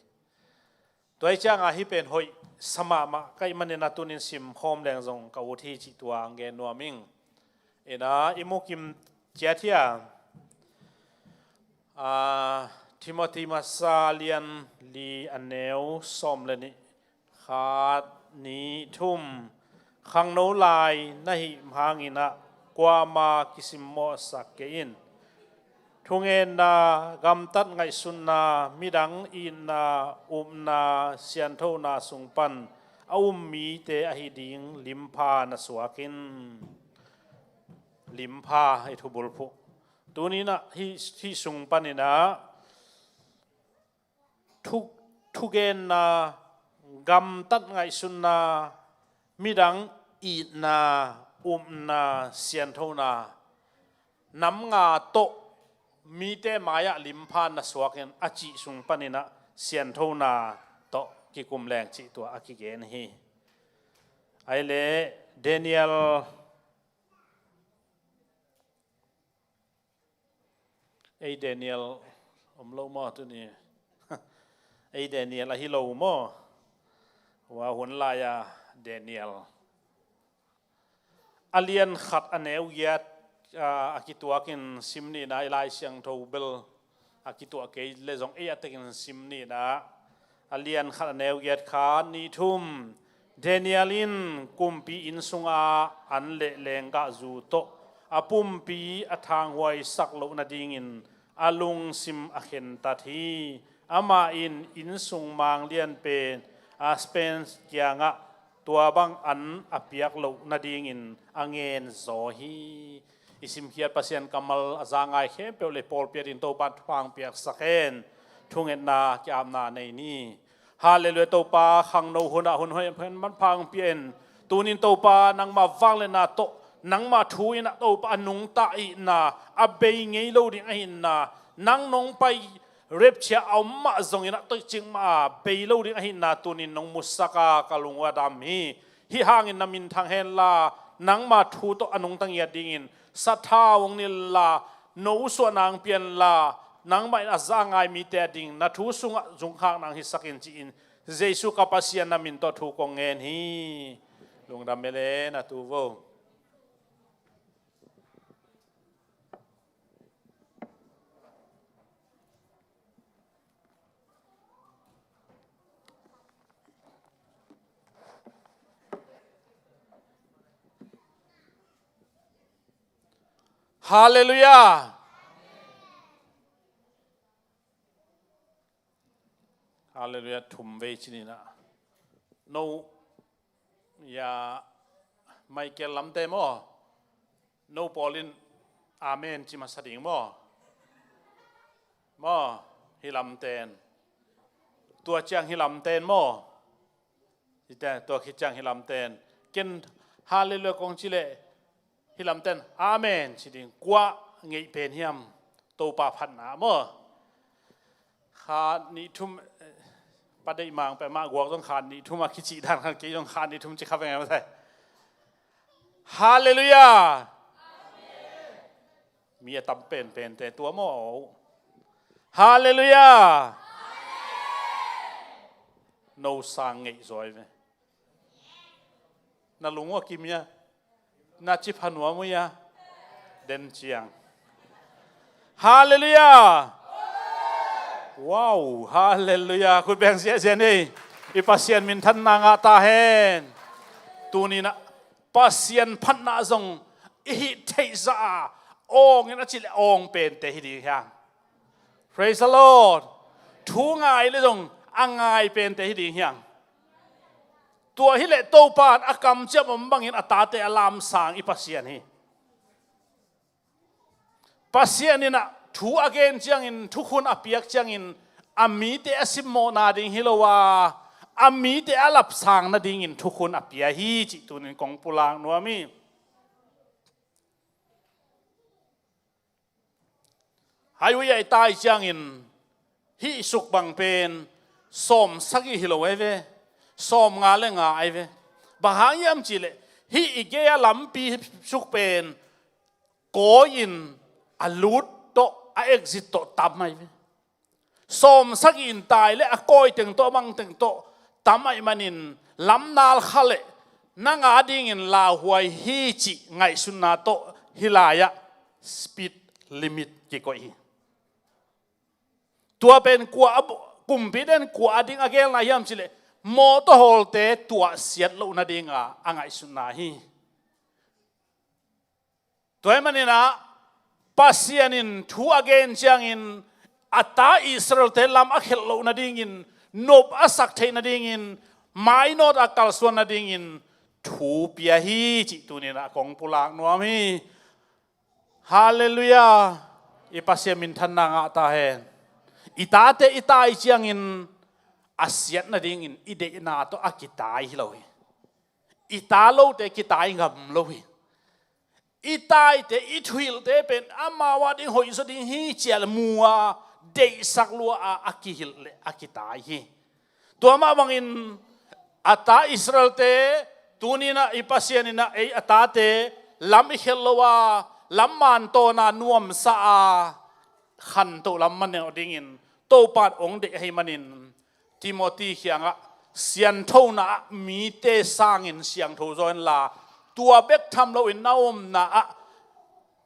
Tua hi ciangah hih pen hoih sa mahmah ka hih manin ah tunin simkhawm leng zong ka ut hi cih tua hong gen nuam ing. In ah i mu kim ciat hiam? Ah, Timothy masa lian li a neu sawm le nih. Khat, nih, thum. Khangno lai na hih hangin ah kuamah kisimmawhsak kei in. Thungetna, gamtat ngaihsutna, midang itna, upna, sianthona sung pan a um mite ahi ding limpha na suak in. Limpha i thubulphuh. Tunin ah hih, hih sung panin ah thu, thugenna, gamtat ngaihsutna, midang itna, upna, sianthona, nam nga tawh mite mai-ah limpha na suak in a cih sung panin ah sianthona tawh kikum leng cih tua a kigen hi. Ahih leh Daniel Ei Daniel om lo maw tuni? Ei Daniel ahi lo maw? Ua hun lai-a Daniel a lian khat a neu giat, a, a kituakin sim nihna, i Lai Siangtho bel a kituah kei leh zong ei a tekin sim nihna. A lian khat a neu giat, khat, nih, thum. Daniel in kumpi inn sungah an le lenggahzu tawh a pumpi a thanghuaisak loh nadingin a lungsim a khentat hi. Amah in inn sung manglian pen Aspenaz kiangah tua bang an a piak loh nadingin a ngen zaw hi. I simkhiat Pasian kammal a za ngai khempeuh le pawlpi adingin Topa'n thupha hong piaksak hen. Thungetna ki-apna nei ni. Halleluiah. Topa, khangno hunah hun hoih hen manpha hong pia in. Tunin Topa, nangmah vangliatna tawh, nangmah thu in ah Topa a nungta itna, a bei ngei lo ding ahihna, nang nong pai rapture a om mah zongin ah toikcik mah a bei lo ding ahihna tunin nong musak a, ka lung uh a dam hi. Hih hangin na min thang henla, nangmah thu tawh a nungta ngiat dingin sathau hong nilhla, no suahna hong pia inla, nangmah in a za ngai mite ading na thu sungah zungkhakna hong hisak in ci-in, Jesu ka Pasian na min tawh thu kong ngen hi. Lungdam mele, na tu vo. Halleluiah. Halleluiah, thum vei ci ni na. No, ya, Michael lamte maw? No pawl in amen ci masa ding maw? Maw, hi lamten. Tua ciang hi lamten maw? Hi te, tua khit ciang hi lamten. Ken halleluiah kong ci leh hi lamten amen ci ding. Kua ngeih pen hiam? Topa phatna maw? Khat nih thum, eh, Pa Deih Mang peuhmah guak zong khat nih thum a kicih dan khan kei zong khat nih thum ci kha veng e maw thei. Halleluiah. Mi a tam penpente tua maw? Halleluiah. No sang ngeih zaw hi ve. Na lung uh a kim hia? Na cip ha nuam uh hia? Den ciang. Halleluiah. Wow, halleluiah. Khut beng ziahziah ni. I Pasian minthanna ngah ta hen. Tuninah Pasian phatna zong i hih theihzah a awngin a cih leh awng pente hi ding hiang. Praise the Lord. Thu ngai le zong a ngai pente hi ding hiang. Tua hileh Topa in a kamciam om bangin a tate a lamsang i Pasian hi. Pasian inah thu a gen ciangin, thukhun a piak ciangin a mite a simmawhna ding hi lo a, a mite a lapsang nadingin thukhun a pia hi cih tunin kong pulak nuam hi. Highway ah i tai ciangin hih suk bang pen sawm sagih hi lo ai ve, sawm nga le nga ai ve. Bang hang hiam cihleh hih i gei a lampi suk pen kawi in a lut tawh a exit tawh tam ai ve. Sawm sagih in tai le a kawi teng tawh a bang teng tawh tam ai manin lamnal kha le nang a dingin lauhuai hi cih ngaihsutna tawh hih lai-ah speed limit kikoih hi. Tua pen kua a bu-, kumpi den kua a ding a gelna hiam cihleh mawtaw hawlte tuahsiat loh nadinga a ngaihsutna hi. Tua hi maninah Pasian in thu a gen ciangin a ta Israelte lam a khelh loh nadingin, nop a sak theih nadingin, mainawt a kalsuan nadingin thu pia hi cih tuninah kong pulak nuam hi. Halleluiah. I Pasian minthanna ngah ta hen. I tate i tai ciangin a siat nadingin i deihna tawh a kitai hi lo hi. I ta lote kitai ngam lo hi. I taite, i thuhilhte pen amau a ding hoihzaw ding hi ci-a mu a, deihsak lua a, a kihilh le a kitai hi. Tua mah bangin a ta Israelte tuninah i Pasian inah ei a tate lam i khelh lo a, lam mantawna nuamsa a, khantoh lam man dingin Topa in hong deih ahi manin Timothy kiangah sianthona ah mite sangin siangtho zaw inla, tua bek tham loin na omna ah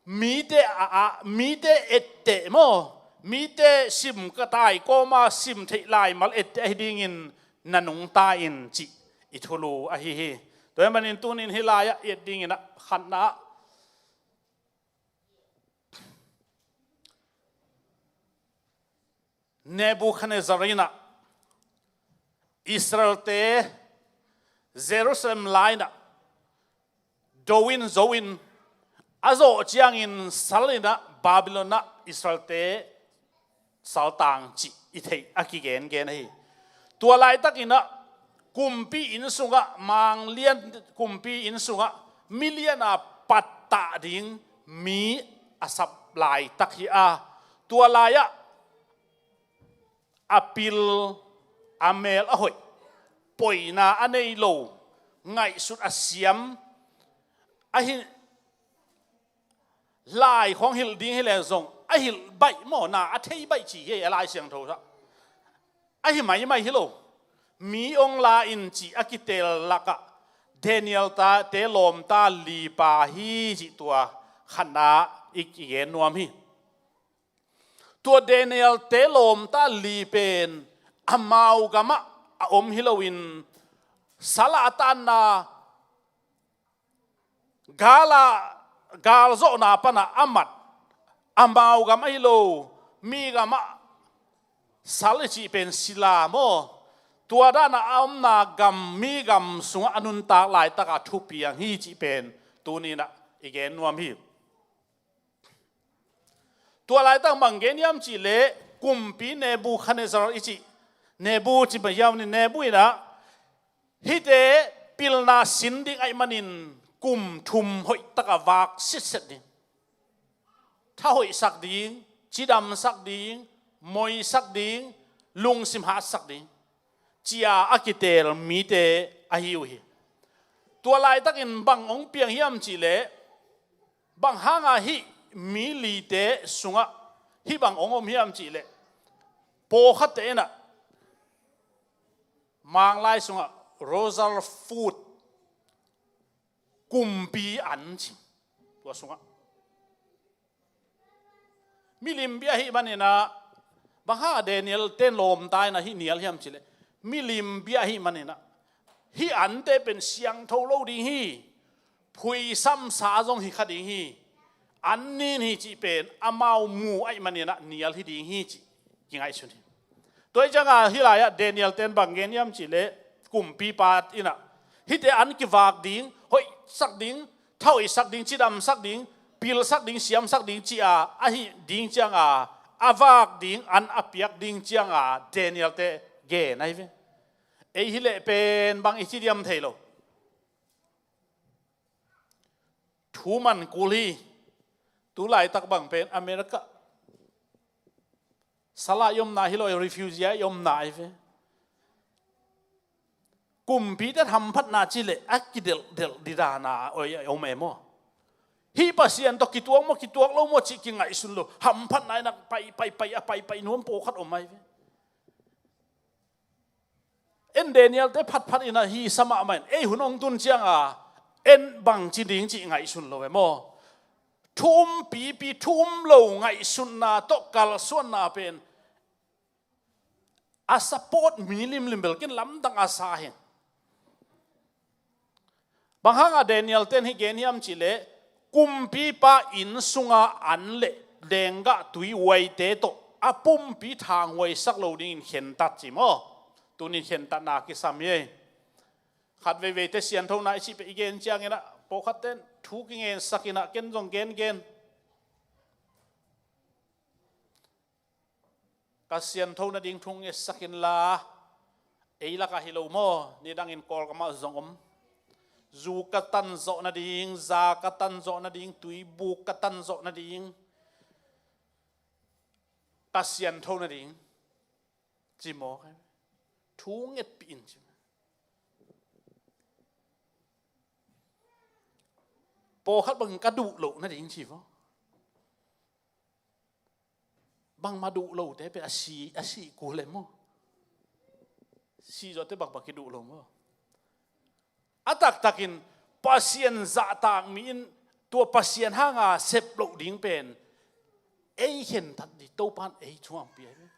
mite a, a, mite etteh maw, mite sim ka tai kawma sim theih laimal etteh ahi dingin na nungta in cih i thulu ahi hi. Tua hi manin tunin hih lai-ah i et dinginah khatna ah Nebuchadnezzar inah Israelte Jerusalem lai-inah do in zo in a zawh ciangin sal inah Babylon ah Israelte saltang cih i theih a kigengen ahi. Tua laitakinah kumpi inn sungah, manglian kumpi inn sungah miliana pattah ding mi a sap laitak hi a, tua lai-ah a pil, a mel a hoih, poina a nei lo, ngaihsut a siam, a hi lai khong hilh ding hileh zong a hilh baih maw, na a thei baih ci hi a Lai Siangtho ah. Ahi maimai hi lo. Mi ong la in ci a kitel lakah Daniel ta te lawmta lipa hi cih tua khatna i kigen nuam hi. Tua Daniel te lawmta li pen amau gamah a om hi loin sal a tanna gala, galzawhna pana a mat, amau gam ahi lo, mi gamah sal i cih pen sila maw? Tua dana a omna gam, mi gam sungah a nuntak laitaka thupiang hi cih pen tuninah i gen nuam hi. Tua laitak bang gen hiam cihleh kumpi Nebuchadnezzar i cih, Nebu ci mah hiam ni, Nebu inah hihte pilna sin ding aih manin kum thum hoihtaka vak sitset ding. Tha hoihsak ding, cidamsak ding, moisak ding, lungsim hatsak ding, cia a kitel mite ahi uh hi. Tua laitakin bang hong piang hiam cihleh, bang hanga hih mi lite sungah hih bang hong om hiam cihleh, pawlkhatte inah Manglai sungah royal food, kumpi an ci, tua sungah Milim bia ahih manin ah, bang hang a Daniel ten lawmta in ah hih nial hiam cih leh, milim bia ahih manin ah, hih ante pen siangtho lo ding hi, phuisamsa zong hi kha ding hi, an nin hi cih pen amau mu ahih manin ah nial hi ding hi cih kingaihsun hi. Tua hi ciangin hih lai-ah Daniel ten bang gen hiam cih leh, kumpipa in ah hihte an kivak ding, hoihsak ding, thahoihsak ding, cidamsak ding, pilsak ding, siamsak ding ci-a ahih ding ciangin a vak ding, an a piak ding ciangin Daniel te gen ahi ve. Ei hi leh pen bang i ci diam thei lo. Thu man kul hi. Tu laitak bang pen America sala i omna hi lo, refugee a i omna ahi ve. Kumpite hamphatna cih leh a kidelhdelh didana oi a om e maw? Hih Pasian tawh kituak maw, kituak lo maw cih kingaihsun lo. Hamphatna in ah pai, pai, pai, a pai, pai nuam pawlkhat om ahi ve. En Daniel te phatphat in ah hi sa mahmah in, ei hun hong tun ciangin en bangci ding cih ngaihsun lo e maw? Thu um pipi, thu um lo ngaihsutna tawh kalsuanna pen a support mi limlim bel ken lamdang a sa hi. Bang hang a Daniel ten hih gen hiam cih leh, kumpipa inn sunga an le lenggah tui uaite tawh a pumpi thanghuaisak lo dingin khentat ci maw? Tunin khentatna kisam hi. Khat veiveite sianthona i cih peh i gen ciangin ah, pawlkhatte in thu kingensak in ah, ken zong gengen. Ka siantho nading thu ngetsak inla, ei lakah hi lo maw, nidangin Kawlgamah zong om. Zu ka tan zawh nading, za ka tan zawh nading, tuibuk ka tan zawh nading, ka siantho nading ci maw? Thu ngetpih in ci. Pawlkhat bangin ka duh loh nading ci maw? Bangmah duh lote pen a si, a sih kul e maw? Sih zawhte bangmah kiduh lo maw? A taktakin Pasian zahtak mi in tua Pasian hanga sep loh ding pen ei khentat ding, Topan ei thu hong pia hi.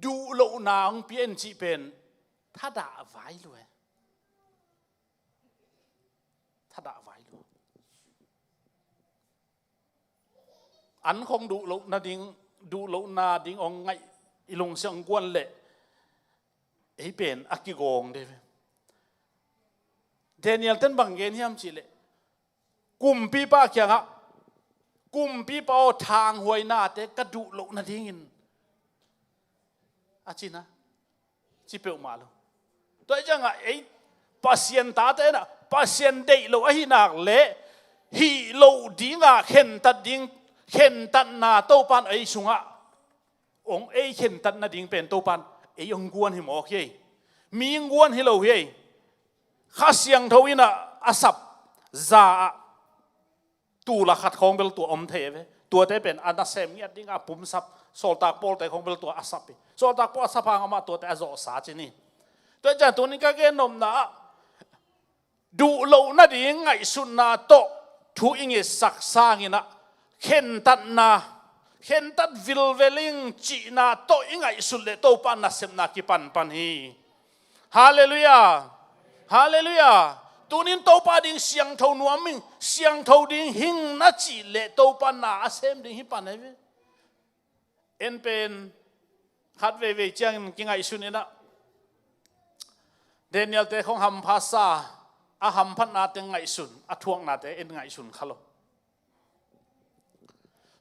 Duh lohna hong pia in cih pen thadah vai lua e. Thadah vai lua. An khong duh loh nading, duh lohna ding hong ngaih i lungsim hong guan leh ei pen a kigawng de ve. Daniel ten bang gen hiam cih leh, kumpipa kiangah, kumpipa aw, thanghuainate ka duh loh nadingin a cina ci peuhmah lo. Tua hi ciangah ei Pasian tate in ah Pasian deih lo ahi nak leh hih loh dingah khentat ding, khentatna Topan ei sungah hong ei khentat nading pen Topan ei hong guan hi mawk hi ei. Mi hong guan hi lo hi ei. Kha Siangtho in ah a sap za-ah tul a khat khawng bel tua om thei ve. Tuate pen a nasem ngiat dingah a pumsap, Sawltak Pawlte khawng bel tua a sap hi. Sawltak Pawl a sap hang amah tuate a zawhsa ci ni. Tua hi ciang tunin ka gen nopna ah, duh loh nading ngaihsutna tawh thu i ngetsak sangin ah khentatna, khentat vilvel ing cihna tawh i ngaihsut leh Topa nasepna kipanpan hi. Halleluiah. Halleluiah. Tunin Topa ding siangtho nuam ing, siangtho ding hing na cih leh Topa na a sem ding hi pan ahi ve. En pen khat veivei ciangin kingaihsun in ah, Daniel te khong hamphatsa, a hamphatnate ngaihsun, a thuaknate en ngaihsun kha lo.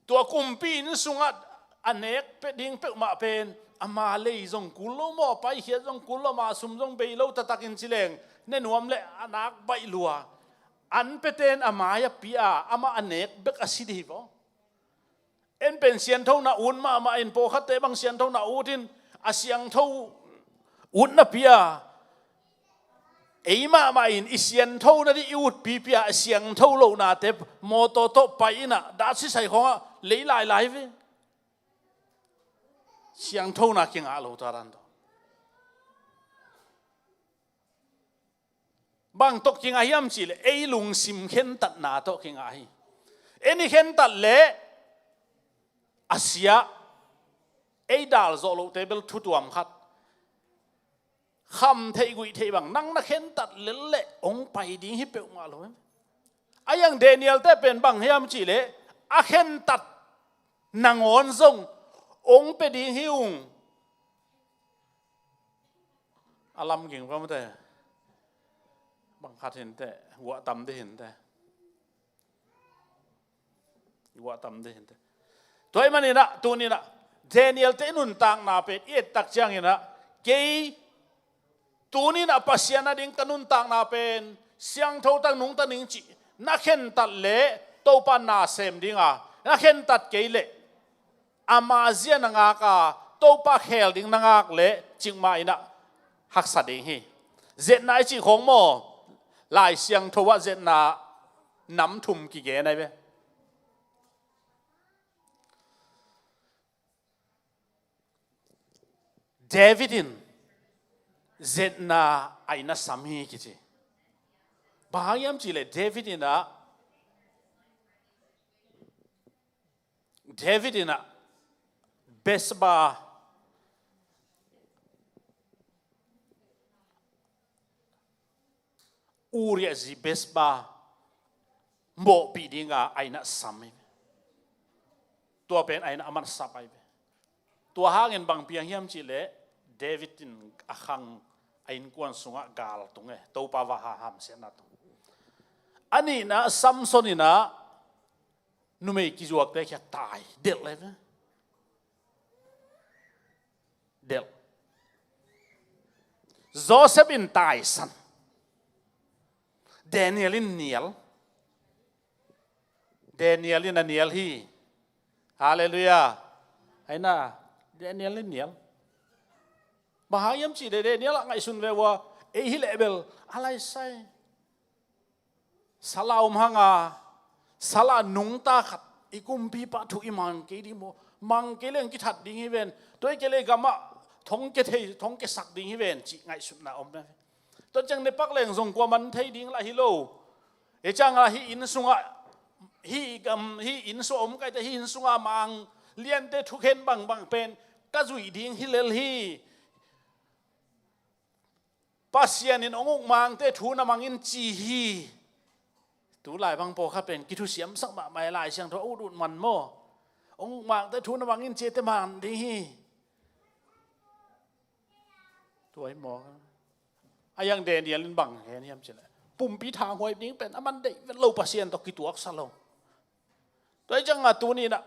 Tua kumpi inn sungah a nek pe ding peuhmah pen ama lei zong kul lo maw, a paikhiat zong kul lo maw, a sum zong bei lo taktakin ci leng ne nuam leh a nak baih lua. An peten a mai a pia, amah a nek bek a si dih hi vaw. En pen sianthona ut mahmah in, pawlkhatte bang sianthona ut in, a siangtho ut napi a, ei mahmah in i siantho nading i utpipi a, a siangtho lohnate mawtaw tawh pai in ah, dah sisai khawngah lei lailai ve. Sianthona kingah lo ta dan tawh. Bang tawh kingah hiam cih leh ei lungsim khentatna tawh kingah hi. En i khentat leh a sia, ei dal zawh lohte bel thutuam khat, kham theih guih theih bang, nang na khentat lel leh hong pai ding hi peuhmah lo. A iang Daniel te pen bang hiam cihleh, a khentat nangawn zong hong pia ding hi ung. A lam ging pamte, bang khat hinte, guah tam dih hinte. Guah tam dih hinte. Tua ahih maninah tuninah Daniel te nuntakna pen i et tak cianginah, kei tuninah Pasian a ding ka nuntakna pen siangtho tak nungta ning cih, na khentat leh Topa na sem dinga, na khentat kei leh ama zia na ngak a, Topa khel ding na ngak leh cikmah inah haksa ding hi. Zetna i cih khong maw, Lai Siangtho ah zetna nam thum kigen ai ve. David in zetna a inn a sam hi kici. Bang hang hiam cihleh David inah, David inah Bathsheba, Uriah zi Bathsheba mawhpih dinga a inn a sam hi. Tua pen a inn a man sap ai ve. Tua hangin bang piang hiam cihleh, David in a khang, a innkuan sungah gal tung e, Topa va ha hamsiatna tung. A nihna Samson inah numei kizuakte khia tai, delh ai ve. Delh. Joseph in taisan. Daniel in nial. Daniel in a nial hi. Halleluiah. Aina, Daniel in nial. Bang hang hiam cihleh Daniel ah ngaihsun ve ua, ei hi leh bel a lai sai. Sal a om hanga, sal a nungta khat, i kumpipa thu i mang kei ding maw, mang kei leng kithat ding hi ven. Tua i kei leh gamah thong ke thei, thong ke sak ding hi ven, cih ngaihsutna om na. Tua ciang ne pak leng zong kua man thei ding lah hi lo. E cianga hih inn sungah, hih gam, hih inn sungah om kaite, hih inn sungah mang liante thukhen bangbang pen ka zuih ding hi lel hi. Pasian in hong uk mangte thu na mang in ci hi. Tulai bang pawlkhat pen kithusiamsak mahmah e, Lai Siangtho a ut ut man maw. Hong uk mangte thu na mang in cite man ding hi. Tua hi maw. A iang Daniel in bang hen hiam cihleh, pumpi thanghuai ding pen a man deih vet lo, Pasian tawh kituaksa lo. Tua hi cianga tuninah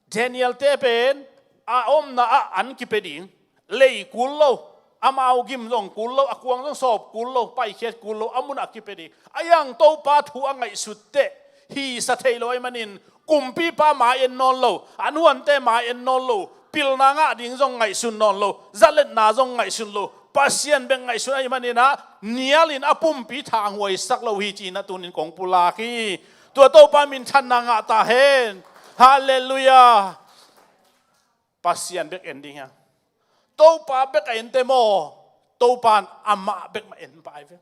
Daniel te pen a omna ah an kipia ding, lei kul lo, amau gim zong kul lo, a kuang zong sawp kul lo, paikhiat kul lo, a munah kipia ding. A iang Topa thu a ngaihsut teh hisa thei lo ahih manin, kumpipa mai en nawn lo, an huante mai en nawn lo, pilna ngah ding zong ngaihsun nawn lo, zaletna zong ngaihsun lo, Pasian bek ngaihsun ahih maninah nialin a pumpi thanghuaisak lo hi ci-inah tunin kong pulak hi. Tua Topa minthanna ngah ta hen. Halleluiah. Pasian bek en ding hiam? Topa bek a ente maw, Topa in amah bek mah en pah ai ve.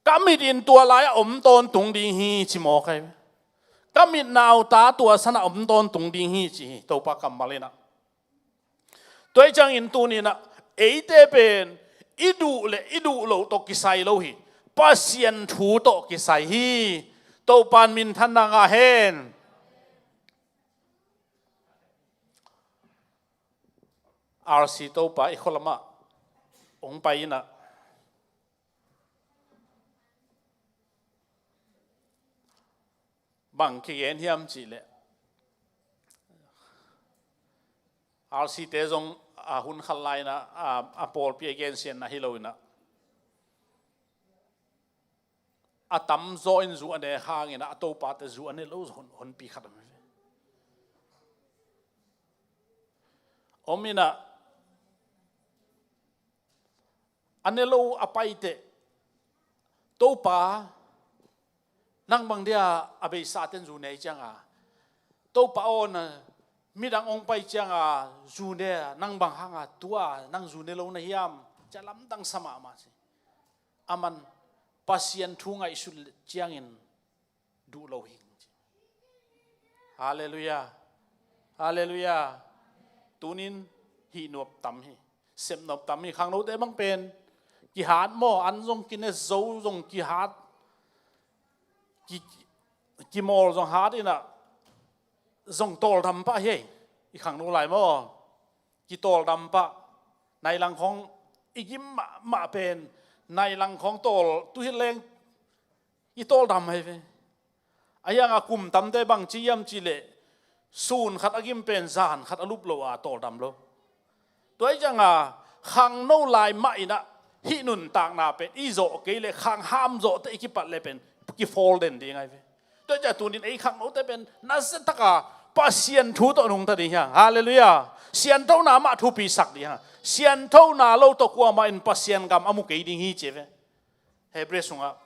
Ka mit in tua lai-ah om tawntung ding hi ci mawk ai ve. Ka mit nauta tua sanah om tawntung ding hi ci hi Topa kammal inah. Tua hi ciangin tuninah eite pen i duh le i duh loh tawh kisai lo hi. Pasian thu tawh kisai hi. Topa in minthanna ngah hen. R C Topa i khualamah hong pai inah bang kigen hiam cihleh, R C te zong a hun khat lai-inah a, a pawlpi a gensiatna hi lo inah, a tamzaw in zu a ne hanginah a topate zu a ne lo hon, honpi khat om hi ve. Om inah a ne lo a paiteh, Topa, nang bang dia a beisa ten zu ne cianga, Topa aw, na midang hong pai cianga zu ne, nang bang hanga tua nang zu ne lo na hiam? Cia lamdang sa mahmah ci. Aman Pasian thu ngaihsut ciangin duh lo hi. Halleluiah. Halleluiah. Tunin hih nuam tam hi. Sep nuam tam hi. Khangnote bang pen kihat maw, an zong kine, zo zong kihat, ki, kimawl zong hat inah zong tawldam pah hi. I khangno lai maw, kitawldam pah. Nai lang khawng i gim mahmah pen, nai lang khawng tawl, tu hi leng i tawldam hi ve. A hiang a kum tamte bang ci hiam cih leh, sun khat a gim pen zan khat a lup lo a tawldam lo. Tua hi cianga khangno lai mah inah hih nuntakna pen i zawh kei leh khangham zawhte i kipat leh pen kifawl den ding ahi ve. Tua hi cianga tunin ei khangnote pen nasia taka Pasian thu tawh nungta ding hiang. Halleluiah. Sianthona mah thupisak ding hiang. Sianthona lo tawh kuamah in Pasian gam a mu kei ding hi ci ve. Hebrew sungah.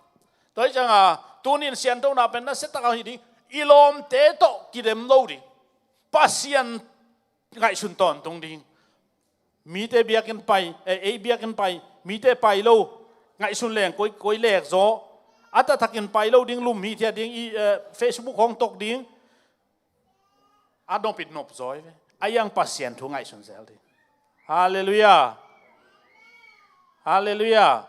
Tua hi cianga tunin sianthona pen nasia taka hi ding. I lawmte tawh kidem lo ding. Pasian ngaihsun tawntung ding. Mite biakinn pai, eh, ei biakinn pai, mite pai lo. Ngaihsun leng koi, koi lek zaw. A taktakin pai lo ding, lum hithiat ding, i, eh, Facebook hong tok ding. A nop in nop zaw hi ve. A hiang Pasian thu ngaihsun zel ding. Halleluiah. Halleluiah.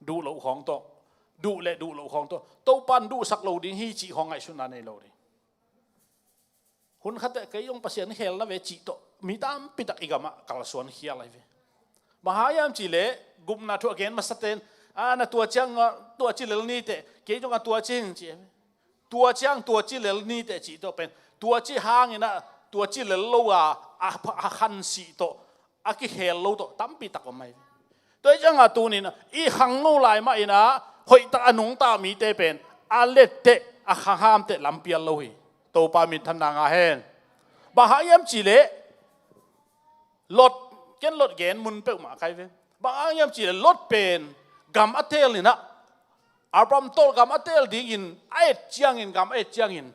Duh loh khawng tawh, duh le duh loh khawng tawh, Topan duhsak lo ding hi cih khawng ngaihsutna nei lo ding. Hun khatte kei zong Pasian khelna ve cih tawh mi tampitak i gamah kalsuan khial ahi ve. Bang hang hiam cih leh gupna thu a gen masaten, a, na tua ciang, a, tua ci lel niteh, kei zong a tua ci hing ci ahi ve. Tua ciang tua ci lel niteh cih tawh pen, tua ci hangin a, tua ci lel lo a, a, a khansih tawh, a kikhel lo tawh tampitak om ahi. Tua hi cianga tunin i khangno lai mah inah hoihtak a nungta mite pen a letteh, a khanghamteh lampial lo hi. Topa minthanna ngah hen. Bang hang hiam cih leh Lot, ken Lot gen mun peuhmah kai ve. Bang hang hiam cih leh Lot pen gam a teel inah, Abraham tawh gam a teel dingin a et ciangin, gam a et ciangin,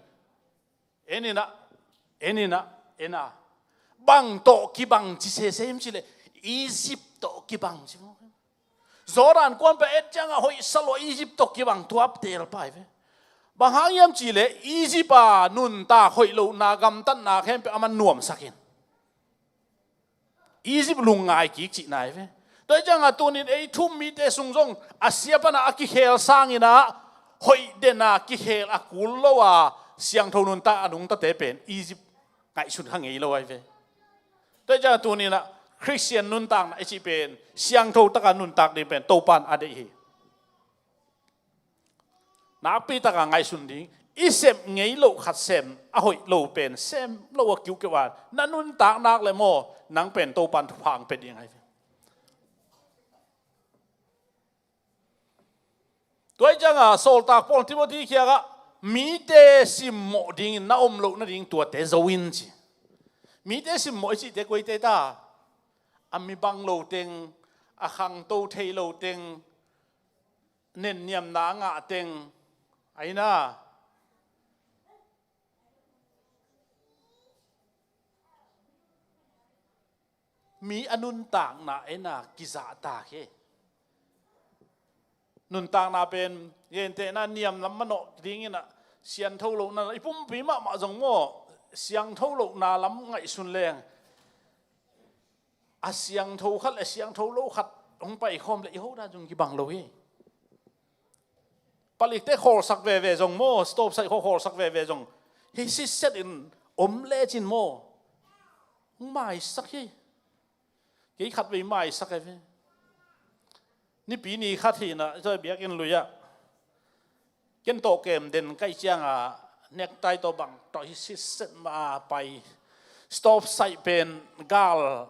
en inah, en inah, en a. Bang tawh kibang ci sese hiam cih leh Egypt tawh kibang ci maw. Jordan kuan peuh et ciangah hoih sa lua, Egypt tawh kibang tuap teel pai ve. Bang hang hiam cih leh Egypt a nuntak hoih lohna, gamtatna khempeuh aman nuamsakin Egypt lungngai kik cihna hi ve. Tua hi cianga tunin ei thu-um mite sung zong a sia pana a kikhel sanginah hoih dena kikhel a kul lo a siangtho nuntak a nungtate pen Egypt ngaihsun kha ngei lo ahi ve. Tua hi cianga tuninah Khristian nuntakna i cih pen siangtho taka nuntak ding pen Topan a deih hi. Nakpi taka ngaihsun ding, i sem ngei loh khat sem, a hoih lo pen sem lo a kiukeu a na nuntak nak le maw, nang pen Topan thupha hong pia ding ahi ve. Tua hi cianga sawltak Paul Timothy kiangah mite simmawh dingin na om loh nading tuate zo in ci. Mite simmawh i cihte koite ta? A mi bang lo teng, a khangto thei lo teng, nenniamna a ngah teng, aina. Mi a nuntakna ena kizahtak hi. Nuntakna pen gentehna niam lam manawh dinginah siangtho lohna, i pumpi mahmah zong maw, siangtho lohna lam ngaihsun leng a siangtho khat le siangtho lo khat hong paikhawm le i hodan zong kibang lo hi. Palikte khawlsak veve zong maw, stove saih khaw khawlsak veve zong hi sitset in om lecin maw, hong maisak hi. Kei khatvei maisak hi ve. Nipi ni khat hinah tua biakinn lui-ah ken tawh kem den kaih cianga necktie tawh bang tawh hi sitset mah a pai. Stove saih pen gal,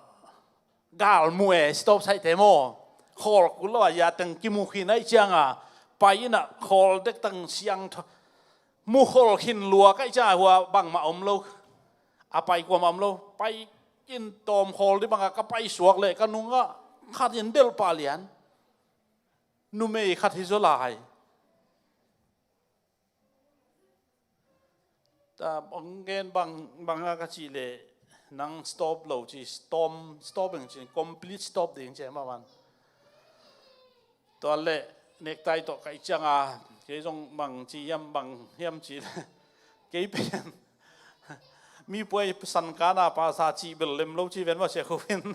gal mu e, stove saihte maw. Khawl kul lo a ya teng kimu khin aih cianga pai inah khawl dek tang siangtho, mu khawl khin lua kaih cianga hua bangmah om lo. A pai kuamah om lo. Pai in tawm khawl dih bangah ka pai suak leh ka nungah khat in delh pah lian. Numei khat hi zaw lai. Ta bang gen bang, bangah ka cih leh nang stop lo ci, storm, stop eng ci, complete stop ding ci mah van. Tua leh nektai tawh ka i cianga kei zong bang ci hiam, bang hiam ci leh kei pen mi puai san kana pasa cih bel lem lo ci ven maw, Sia Khup in.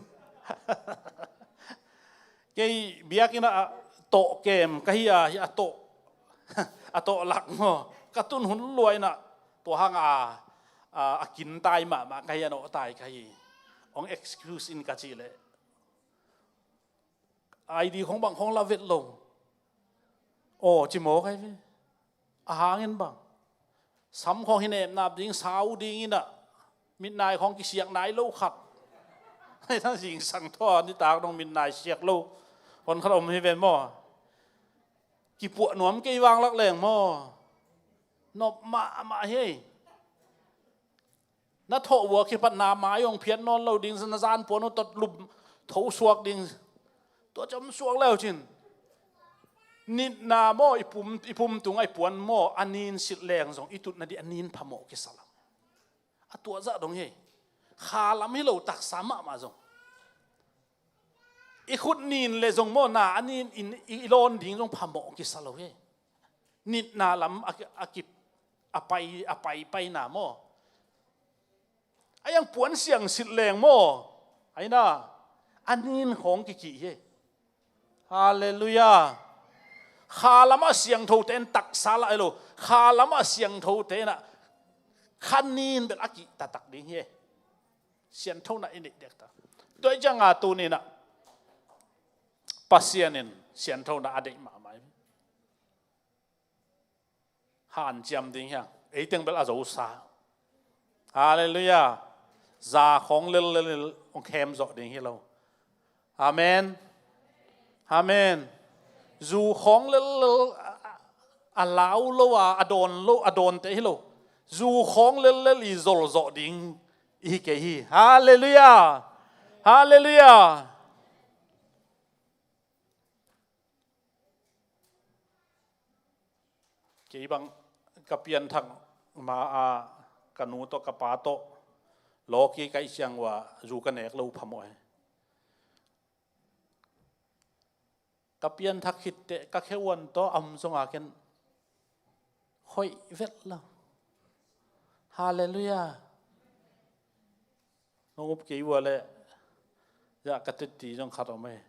Kei biakinn ah tawh kem ka hi a, hi a tawh, a tawh lak maw, ka tun hun luai na, tua hang a, a, a kintai mahmah ka hi, a nawhtai ka hi. Hong excuse in ka cih leh I D khong bang khong la vet lo. Aw, ci maw kai ve. A hangin bang, sam khong hi nepnap ding, sau ding in ah, mitnai khong kisiak nai lo khat. Zingsang thaw nitak dong mitnai siak lo hon khat om hi ven maw. Kipuah nuam kei vanglak leng maw, nop mahmah hi. Na thawh vua kipatna mai hong phiat nawn lo ding, na zan puan uh tot lum tho suak ding. Tua ciam suak leu cin, nitna maw, i pum, i pum tunga i puan maw, a nin silh leng zong i tutna dih a nin phamawh kisa lo. A tua zah dong hi. Kha lam hi lo, taksa mahmah zong, i khut nin le zong maw, na a nin in i lawn ding zong phamawh kisa lo hi. Nitna lam a, a kip, a pai, a pai paina maw, a iang puan siang silh leng maw, aina a nin khong kikih hi. Halleluiah. Kha lamah siangthote in taksa lah hi lo, kha lamah siangthote in ah kha nin bel a kih taktak ding hi. Sianthona i neih dektak. Tua i cianga tuni in ah Pasian in sianthona a deih mahmah hi. Hanciam ding hiang, ei teng bel a zosa. Halleluiah. Za khong lellel hong khem zawh ding hi lo. Amen. Amen. Zu khong lellel a, a lau lo a, a dawn lo, a dawnte hi lo. Zu khong lellel i zol zawh ding i hi kei hi. Halleluiah. Halleluiah. Kei bang ka pianthak ma a, ka nu tawh ka pa tawh lawki ka i ciang uh a, zu ka nek lo phamawh hi. Ka pianthak khitteh ka kheuan tawh a om zonga ken hoih vet lo. Halleluiah. Nong up kei uh a leh, zah ka tetti zong khat om ei.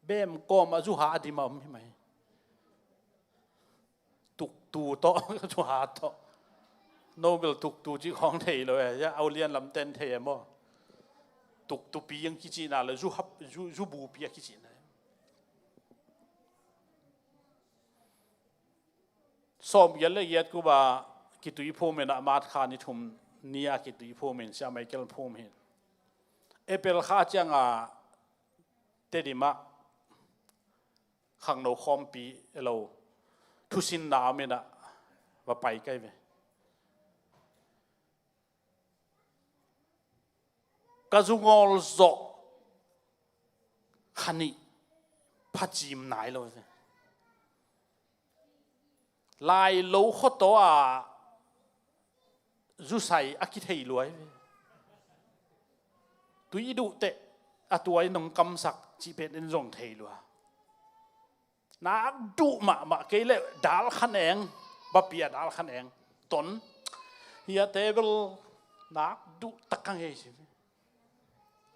Bem kawm a zuha a dim a om hi mai. Tuktu tawh, zuha tawh. Nobel tuktu cih khawng thei lo e, zah a ulian lamten thei e maw. Tuktupi ang kicihna le, zu hap, zu, zu bupi a kicihna. Sawm giat le giat kuba kitui phum in ah, March kha ni thum ni a kitui phum in, Sia Michael phum hi. April kha cianga Tedim ah khangno khawmpi elo thusinna om in ah va pai kai ve. Ka zungawl zawh kha nih phacim nai lo ve. Lai lo khuataw a zusai a kithei lua hi ve. Tui i duh teh a tuai nong kamsak cih pen in zong thei lua. Nak duh mahmah kei leh dal khaneng, bapia dal khaneng ton. Hia table nak duh tak ka ngei si.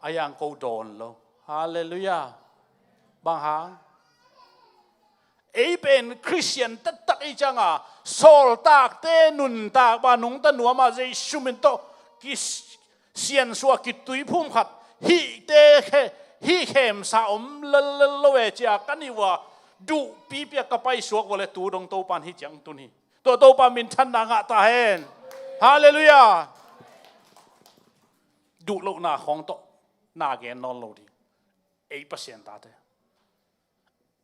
A yang ko dawn lo. Halleluiah. Bang hang? Ei pen Khristian taktak i cianga sawltakte nuntak ba nungta nuama Jesu min tawh kis siansuah kitui phum khat hihte khe, hih khemsa om lellel lo e cia ka nih uh a, duhpipia ka paisuak vua le tu dong Topan hih ciang tun hi. Tua Topa minthanna ngah ta hen. Halleluiah. Duh lohna khawng tawh na gen nawn lo ding. Ei Pasian tate.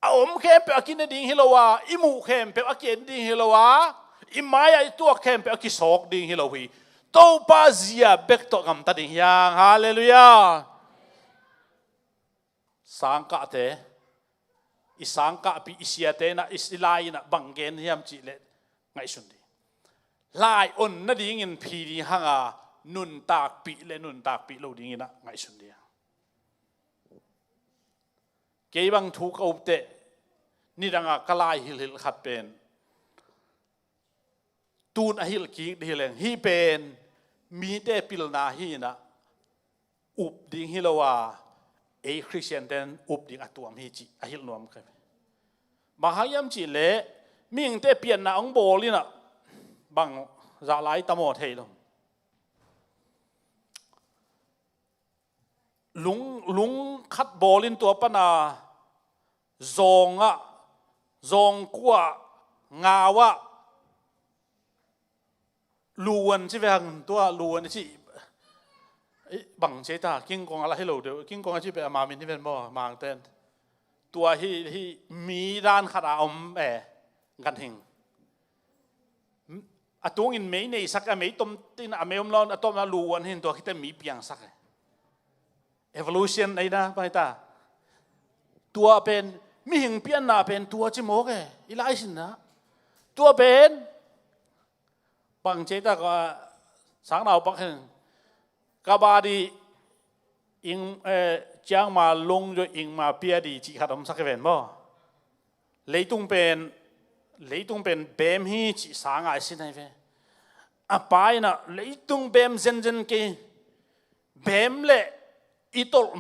A om khempeuh a kine ding hi lo a, i muh khempeuh a kien ding hi lo a, i mai-ah i tuak khempeuh a kisawk ding hi lo hi. Topa zia bek tawh gamta ding hiang. Halleluiah. Sangkahte, i sangkahpih i siate inah, i lai inah bang gen hiam cihleh ngaihsun ding. Lai on nadingin phi ding hanga nuntakpih le nuntakpih lo dinginah ngaihsun ding. Kei bang thu ka up teh, nidangah ka lai hilhilh khat pen tun a hilh kik dih hi leng, hih pen mite pilna hi inah, up ding hi lo a, ei Khristian ten up ding a tuam hi cih a hilh nuam ka hi. Bang hang hiam cih leh mihingte pianna hong bawl inah, bang zah lai tam aw thei lo. Lung, lung khat bawl in tua pana zawngah, zawngkuah, ngauah, luan ci ve hang, tua luan ci, bang ci ta, kingkong a lah hi lo deuh, kingkong a ci peh a ma min hi ven maw, Mangten. Tua hi, hi mi dan khat a om e, ganhing. A tungin mei neisak a, mei tom tin a, mei om lawn a tom a luan hin tua khite mi piangsak e. Evolution ei na pai ta. Tua pen, mihing pianna pen tua ci mawk e, i lai sinna. Tua pen bang ci ta ka, sang nau pak hin, ka ba di ing, eh, ciang ma lung jo ing ma pia di cih khat om sak hi ven maw. Leitung pen, leitung pen bem hi cih sang a i sin hi ve. A pa inah leitung bem zenzen kei, bem le i tolh